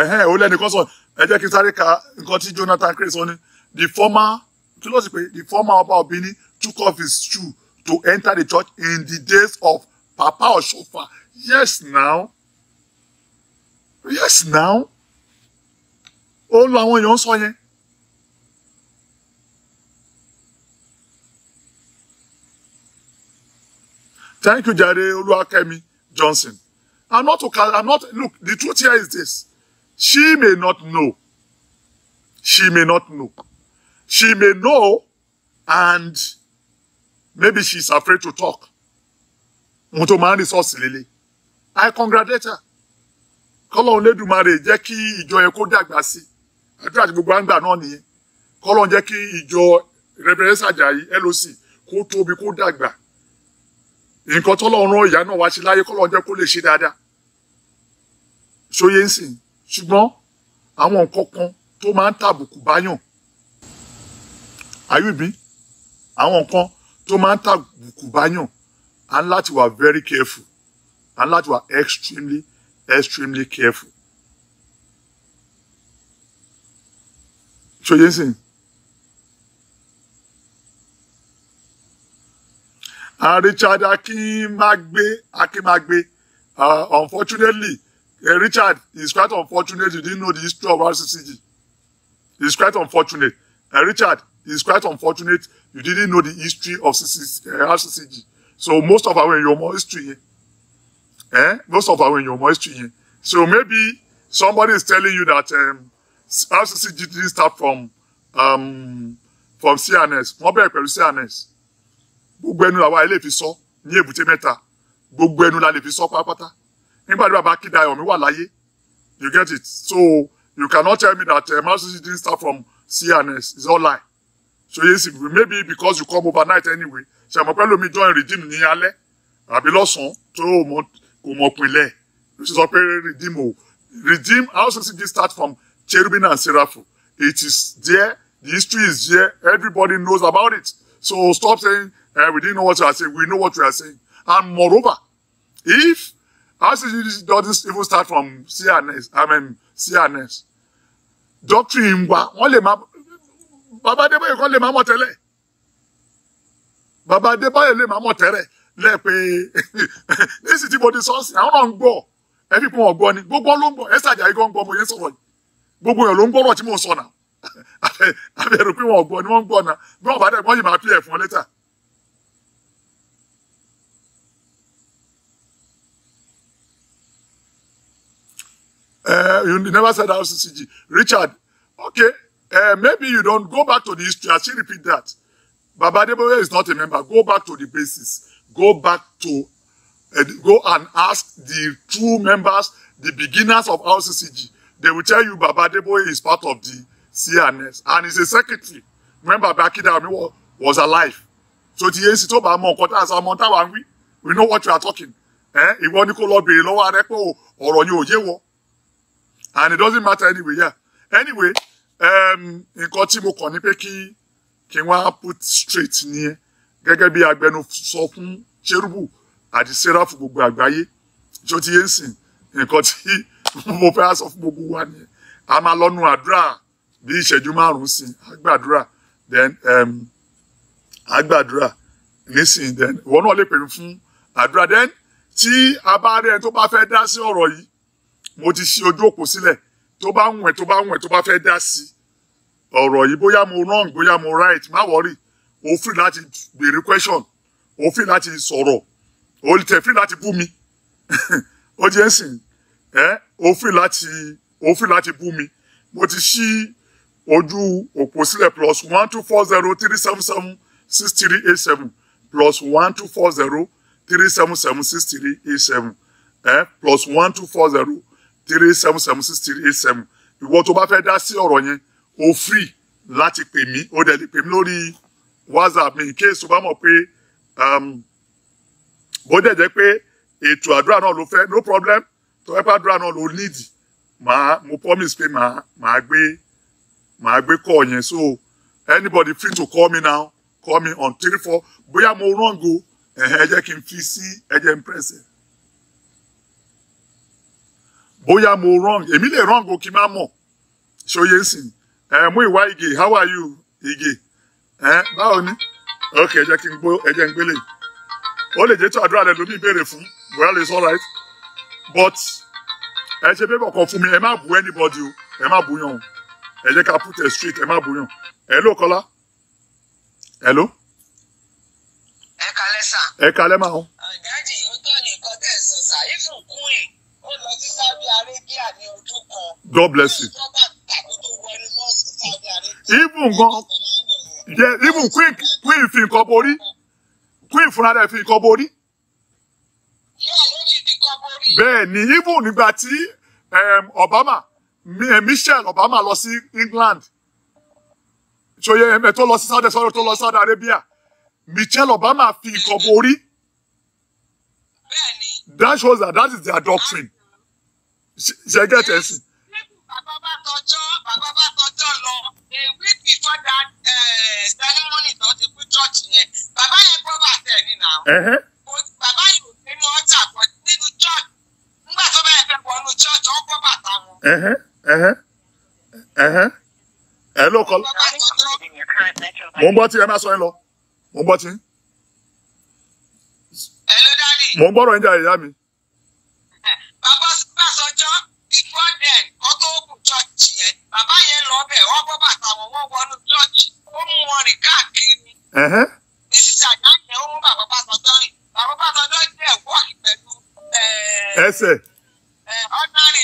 ẹ̀hẹ́n, ó lẹ́nìkan sọ. Ẹ jẹ́ kí n sáré ka nǹkan tí Jonathan Crane sọ ní. The former, kí ló sì pé, the former Ọba of Benin took off his shoe to enter the church in the days of Papa Oshofa. Yes now, yes now, ó lọ àwọn èèyàn ń sọ yẹn. Thank you, Jare Oluwakemi Johnson. I'm not okay. I'm not. Look, the truth here is this: she may not know. She may not know. She may know, and maybe she's afraid to talk. Ohun tó máa ń resource lélẹ̀. I congratulate her. Kọ́lọ́run Lédùmarè jẹ́ kí ìjọ yẹn kó dàgbà sí. Àdúrà tí gbogbo àgbà náà nìyẹn. Kọ́lọ́run jẹ́ kí ìjọ Reverend Ajayi LOC kó tóbi, kó dàgbà. Nǹkan tọ́lọ́run rán ìyá náà wá ṣe láyé, kọ́lọ́run jẹ́ kó lè ṣe dáadáa. Ṣóyé ń sìn. Ṣùgbọ́n àwọn nǹkan kan tó máa ń tàbùkù báyàn. Are you with me? Àwọn nǹkan tó máa ń tàbùkù báyàn, à ń láti wà very careful, à ń láti wà extremely extremely careful. Ṣòye sìn. And Richard Akinmagbe, unfortunately, Richard, it's quite unfortunate you didn't know the history of RCCG. It's quite unfortunate. Richard, it's quite unfortunate you didn't know the history of RCCG. So most of our your history, eh? Most of our your history. So maybe somebody is telling you that RCCG didn't start from CNS. Wọ́n bẹ̀rẹ̀ pẹ̀lú CNS. Gbogbo ẹnu làwa ilé fi sọ ní Èbúté Mẹ́ta. Gbogbo ẹnu la lè fi sọ pátápátá. Nígbà tí bàbá Akíndayọ̀ mi wà láyé. You get it? So you cannot tell me that RCCG didn't start from CNS. It's all lie. So yes, maybe because you come overnight anyway. Ṣé mo pẹ́ lómi join Redeem ní alẹ́ àbí lọ́sàn-án tó kò mọ̀ pinlẹ̀. Ló ṣe sọ pé Redeem o. Redeem RCCG start from Cherubim and Seraphim. It is there. The history is there. Everybody knows about it. So stop saying we didn't know what you are saying. We know what we are saying. And moreover, if RCCG doesn't even start from CNS, I mean CNS, doctrine wa wọ́n lè má Bàbá Adébóyè kan lè má mọ̀ tẹ́lẹ̀. Bàbá Adébóyè lè má mọ̀ tẹ́lẹ̀ lẹ́ pé nísìsiyìí tí mo di sọ́ọ̀sì àwọn náà ń gbọ́ ẹ fi kún ọ̀gbọ́ ni gbogbo ló ń gbọ́ ẹ ṣàjà igan ń gbọ́ mo yẹn sọ̀rọ̀ yìí gbogbo èèyàn ló ń gbọ́rọ̀ tí mò ń sọ náà àbẹ̀rù pé wọn ò gbọ́ ni wọ́n ń gbọ́ náà bí wọ́n bá dẹ̀ wọ́n yìí máa pí ẹ̀ fún ọ létà. You never said RCCG. Richard, okay, maybe you don't go back to the history. I still repeat that. Baba Adeboye is not a member. Go back to the basis. Go back to, go and ask the true members, the beginners of RCCG. They will tell you Baba Adeboye is part of the CNS and he's a secretary. Remember, Baba Akíndayọ̀ was alive. So the AC tó bá mọ nǹkan tá a sọ ọmọ táwa ń wí, we know what you are talking. Ìwọ ni kó lọ béèrè lọ́wọ́ rẹ pé ọ̀rọ̀ yìí ò yé wọ. And it doesn't matter anyway, yeah. Anyway, nǹkan tí mo kàn ní pé kí wọ́n á put straight nìyẹn gẹ́gẹ́ bí agbẹnusọ fún Chérúbù àti Séráfù gbogbo àgbáyé. Ṣé o ti yé ń sìn? Nǹkan tí mo fẹ́ sọ fún gbogbo wa nìyẹn. A máa lọ́nu àdúrà bí ìṣẹ́jú márùn-ún sí, a gbàdúrà, then a gbàdúrà nísìnyí, then ìwọ náà lè pè mí fún àdúrà. Then tí a bá rí ẹni tó bá fẹ́ dá sí ọ̀rọ̀ yìí, mo ti ṣí ojú òpó sílẹ̀. Tó bá ń wẹ̀ tó bá ń wẹ̀ tó bá fẹ́ dá sí ọ̀rọ̀ yìí, bóyá mo wrong bóyá mo right, má worry, o free láti béèrè question, o free láti sọ̀rọ̀, o tẹ̀ free láti bú mi. Ó jẹ́ ń sìn ẹ́, o free láti bú mi. Mo ti ṣí ojú òpó sílẹ̀ +1 240 377 6387 +1 240 377 6387 +1 240 377 6387. Ìwọ tó bá fẹ́ dá sí ọ̀rọ̀ yẹn, o free láti pè mí, o dẹ̀ lè pè mí lórí WhatsApp mi in case o bá mọ̀ pé bó dẹ̀ jẹ́ pé ètò àdúrà náà ló fẹ́, no problem. Tó fẹ́ pàdúrà náà ló need, màá mo promise pé màá gbé call yẹn. So anybody free to call me now, call me on 3 4. Bóyá mo wrong o, ẹ jẹ́ kí n fi sí, ẹ jẹ́ n press ẹ̀. Bóyá mo wrong, èmi lè wrong o kí n má mọ̀. Ṣòye ń sìn. Mú ìwá Ige, how are you Ige? Báwo ni? Ok, ẹ jẹ́ kí n gbó, ẹ jẹ́ n gbélé. Ó lè jẹ́ tó àdúrà rẹ lómi ìbéèrè fún, bóyá lè sọ right. But ẹ ṣe pépà kan fún mi, ẹ má bú anybody o, ẹ má bú yàn o. Ẹ jẹ́ ká put it straight, ẹ má bú yàn. Hello Kọ́lá. Hello. Ẹ kalẹ́ sà. Ẹ kalẹ́ máa o. Dájì, ó tọ́ ni nǹkan tẹ̀ sọ sà. Ifun Queen, ó lọ sí Saudi Arabia ní ọdún kan. God bless you. Even gan, yeah, even Queen fi nǹkan borí. Queen fúnra rẹ̀ fi nǹkan borí. Bẹ́ẹ̀ ni, even nígbà tí Obama, Michelle Obama lọ sí England. Ṣòye ẹ̀mẹ̀ tó lọ sí Saudi, sorry, tó lọ sí Saudi Arabia. Michelle Obama fi nǹkan borí. That shows that that is their doctrine. Ṣé get it? Bàbá bá tọjọ́ lọ, a week before that Sẹ́rímọ́nì tó ti kú church yẹn. Bàbá yẹn gbọ́ bàtà ẹ̀ nínú àwọn. Bàbá yìí ò nínú ọjà pọ̀ nínú church. Nígbà tó bá yẹ fẹ́ wọnú church, ó gbọ́ bàtà wọn. Ẹ ló kọ́. Mo ń gbọ́ tí ẹ máa sọ yín lọ. Mo ń gbọ́ tí. Ẹ ló dálì. Mo ń gbọ́rọ̀ yín jáde ìyá mi. Bàbá Ọbásanjọ́ before then kó tó open church yẹn, bàbá yẹn lọ bẹ̀, wọ́n bọ́ bàtà wọn, wọ́n wọnú church, ó mú wọn rìn káàkiri. Ní sísè àjà yẹn, ó mú bàbá Ọbásanjọ́ rìn. Bàbá Ọbásanjọ́ jẹ́ wọ́ọ̀kì pẹ̀lú ẹsẹ̀. Ordinary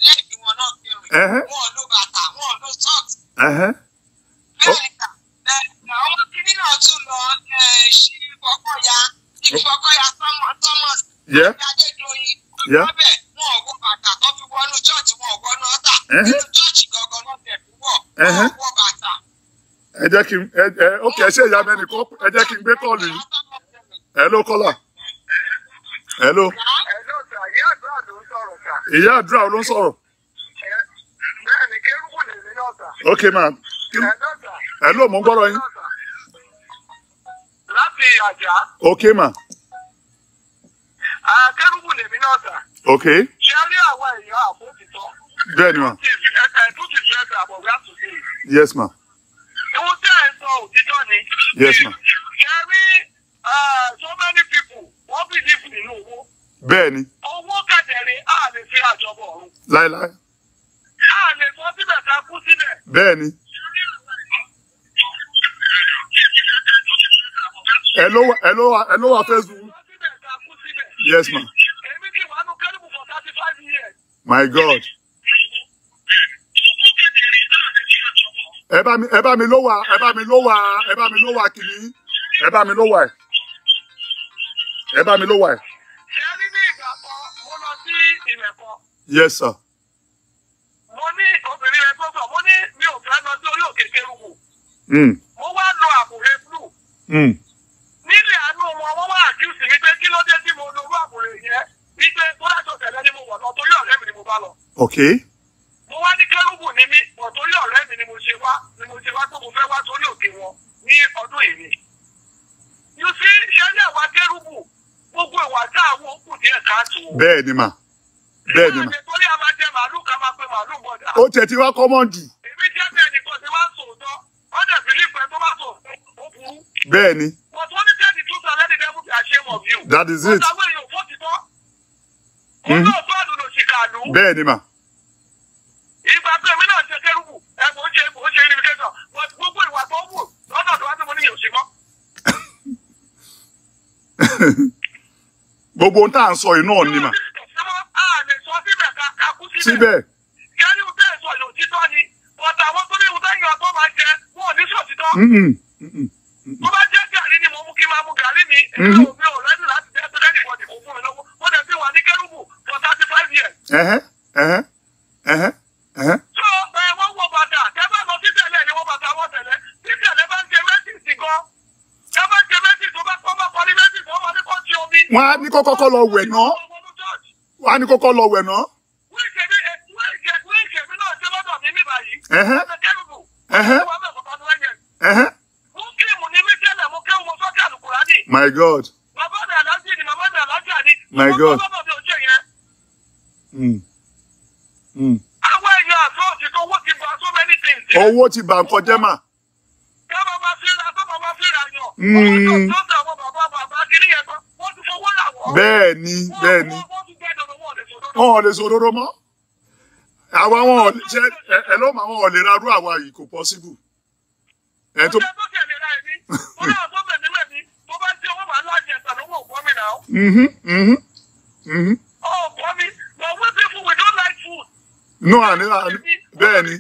lẹ́ẹ̀kì wọn náà fi rìn. Wọn ò lo bàtà, wọn ò lo socks. Bẹ́ẹ̀ ni àwọn kìnìún náà tún lọ ṣí Fọkọ́ya, Fọkọ́ya Thomas. Adédoyin. Lọ́bẹ̀ wọn ò wọ bàtà tó fi wọnú chọ́ọ̀chì, wọn ò wọnú ọ̀tà. Nínú chọ́ọ̀chì gangan náà tẹ̀ fi wọ̀, wọn ò wọ bàtà. Ẹ jẹ́ kí n ẹ ok ẹ ṣe ìyá mi ẹnìkan, ẹ jẹ́ kí n gbé kọ́ọ̀lù yìí. Hello kọ́là. Hello. Hello sir, ìyá àdúrà ló ń sọ̀rọ̀ sir. Ìyá àdúrà ló ń sọ̀rọ̀. Bẹ́ẹ̀ni, kérúkù lèmi náà sir. Ok ma. Hello sir. Hello, mo ń gbọ́rọ̀ yín. Láti Àjà. Ok ma. Kérúbù lèmi náà sà. Ok. Ṣé rí àwọn èèyàn àfófìtọ́? Bẹ́ẹ̀ni ma. Truth is better, but we have to say it. Yes ma. Ohun tí ẹ̀ ń sọ òtítọ́ ni. Yes ma. Ṣé rí so many people wọ́n believe nínú owó. Bẹ́ẹ̀ni. Owó kẹ̀dẹ̀rẹ̀ á lè fi àjọbọ̀ ọ̀run. Láíláí. Á lè sọ síbẹ̀ ká kú síbẹ̀. Bẹ́ẹ̀ni. Ẹ ló wà Facebook. Yes, ma. My God. Ẹ bá mi ló wà, ẹ bá mi ló wà, ẹ bá mi ló wà kìíní. Ẹ bá mi ló wà ẹ̀. Ẹ bá mi ló wà ẹ̀. Ṣé rí ní ìgbà kan, mo lọ sí Ìmẹ̀kọ. Yes, sir. Mo ní obìnrin rẹ̀ tó sọ, mo ní mi ò fẹ́ lọ sí orí òkè Kérúbù. Mo wá lo àbùrè blue. Nílẹ̀ àánú wọn, wọ́n wá àkíyèsí mi pé kí ló dé tí mo lo orú àbùrè yẹn, wípé tó dájọ́ tẹ̀lé ni mo wọ̀ lọ torí ọ̀rẹ́ mi ni mo bá lọ. Ok. Mo wá ní Kérúbù ni mí, bọ̀ torí ọ̀rẹ́ mi ni mo ṣe wá, pé mo fẹ́ wá sórí òkè wọn ní ọdún yìí. You see, ṣé ní àwa Kérúbù, gbogbo ìwà tá àwọn kù díẹ̀ káàtó. Bẹ́ẹ̀ ni mà. Bẹ́ẹ̀ ni mà. Torí a máa jẹ màálù ká máa pe màálù bọ̀dà. Ó tiẹ̀ ti wá common jù. Èmi jẹ́ bẹ́ẹ̀ nìkan ti máa ń sòótọ́, wọ́n dẹ̀ bìlífẹ́ tó bá sòótọ́, ó burú. Bẹ́ẹ̀ ni. But what if the truth and let the devil be ashamed of you? That is it. But àwọn èèyàn fọ́ ti tọ́. Olóòótọ́ àdùnnà òṣìkàlù. Bẹ́ẹ̀ ni mà. Ìgbà pé èmi náà ṣe kérúbù, ẹ mò ń ṣe unification, but gbogbo ìwà tó wù lọ́dọ̀ tó wá tí mo ní yóò ṣe mọ́. Gbogbo ohun tá à ń sọ yìí náà ni mà. A lè sọ síbẹ̀ ká kú síbẹ̀. Síbẹ̀. Kẹ́rí bẹ́ẹ̀ sọ yóò títọ́ ni, but àwọn tó ní ìwúta èèyàn tó máa jẹ, wọn ò ní sọ̀títọ́. Tó bá jẹ́ gàrí ni mo mú kí n máa mú gàrí mi, èmi ò rẹ́dì láti jẹ́ pé kẹ́nìkan kò fún mi lọ́wọ́. Mo dẹ̀ ti wà ní Kérúbù for 35 years. So wọ́n wọ bàtà, tẹ́ bá lọ sí tẹ̀lé ni wọ́n bàtà wọ́n tẹ̀lé. Tí tẹ̀lé bá ń ṣe mẹ́sìsì gan, tẹ́ bá ń ṣe mẹ́sìsì tó bá kọ́ bá kọ́ ní mẹ́sìsì, wọ́n máa ní kó ti omi. Wọ́n á ní kó kọ́kọ́ lọ wẹ̀ ná. Wọ́n á ní kọ́kọ́ lọ wẹ̀ ná. Wíìkì èmi náà ṣe lọ́dọ̀ mi ní báyìí. Kérúbù. Muslim ni mí tẹ́lẹ̀, mo kéwù mo sọ́kẹ́ àlùkùránì. My God. Bàbá mi àlájì ni, màmá mi àlájà ni. My God. Bàbá mi ò ṣe yẹn. Àwọn èèyàn àtọ́ òtítọ́ owó ti bà so many things. Owó ti bà nǹkan jẹ́ mà. Ká máa ma fi ra, tó máa ma fi ra yàn. Owó tó tó tẹ àwọn bàbá bàbá kiri yẹn kan, wọ́n ti fowó rà wọ́n. Bẹ́ẹ̀ ni, bẹ́ẹ̀ ni. Wọ́n ti gbẹ́ dandan, wọ́n ò lè sòdodo. Wọ́n ò lè sòdodo mọ́. Àwa wọn ò ṣe ẹ ló máa wọn ò lè ra rú àwa yìí, kò possible. Ẹ tó. Ọjọ́ tó tẹ̀lé ra ẹ̀mí, ó náà tó mẹ̀mí mẹ̀mí, tó bá jẹ́ owó màá lájẹ ẹ̀sà lówó ògbọ́n mi náà. Ó gbọ́ mi, but we people we don't like food. No, àní bẹ́ẹ̀ ni.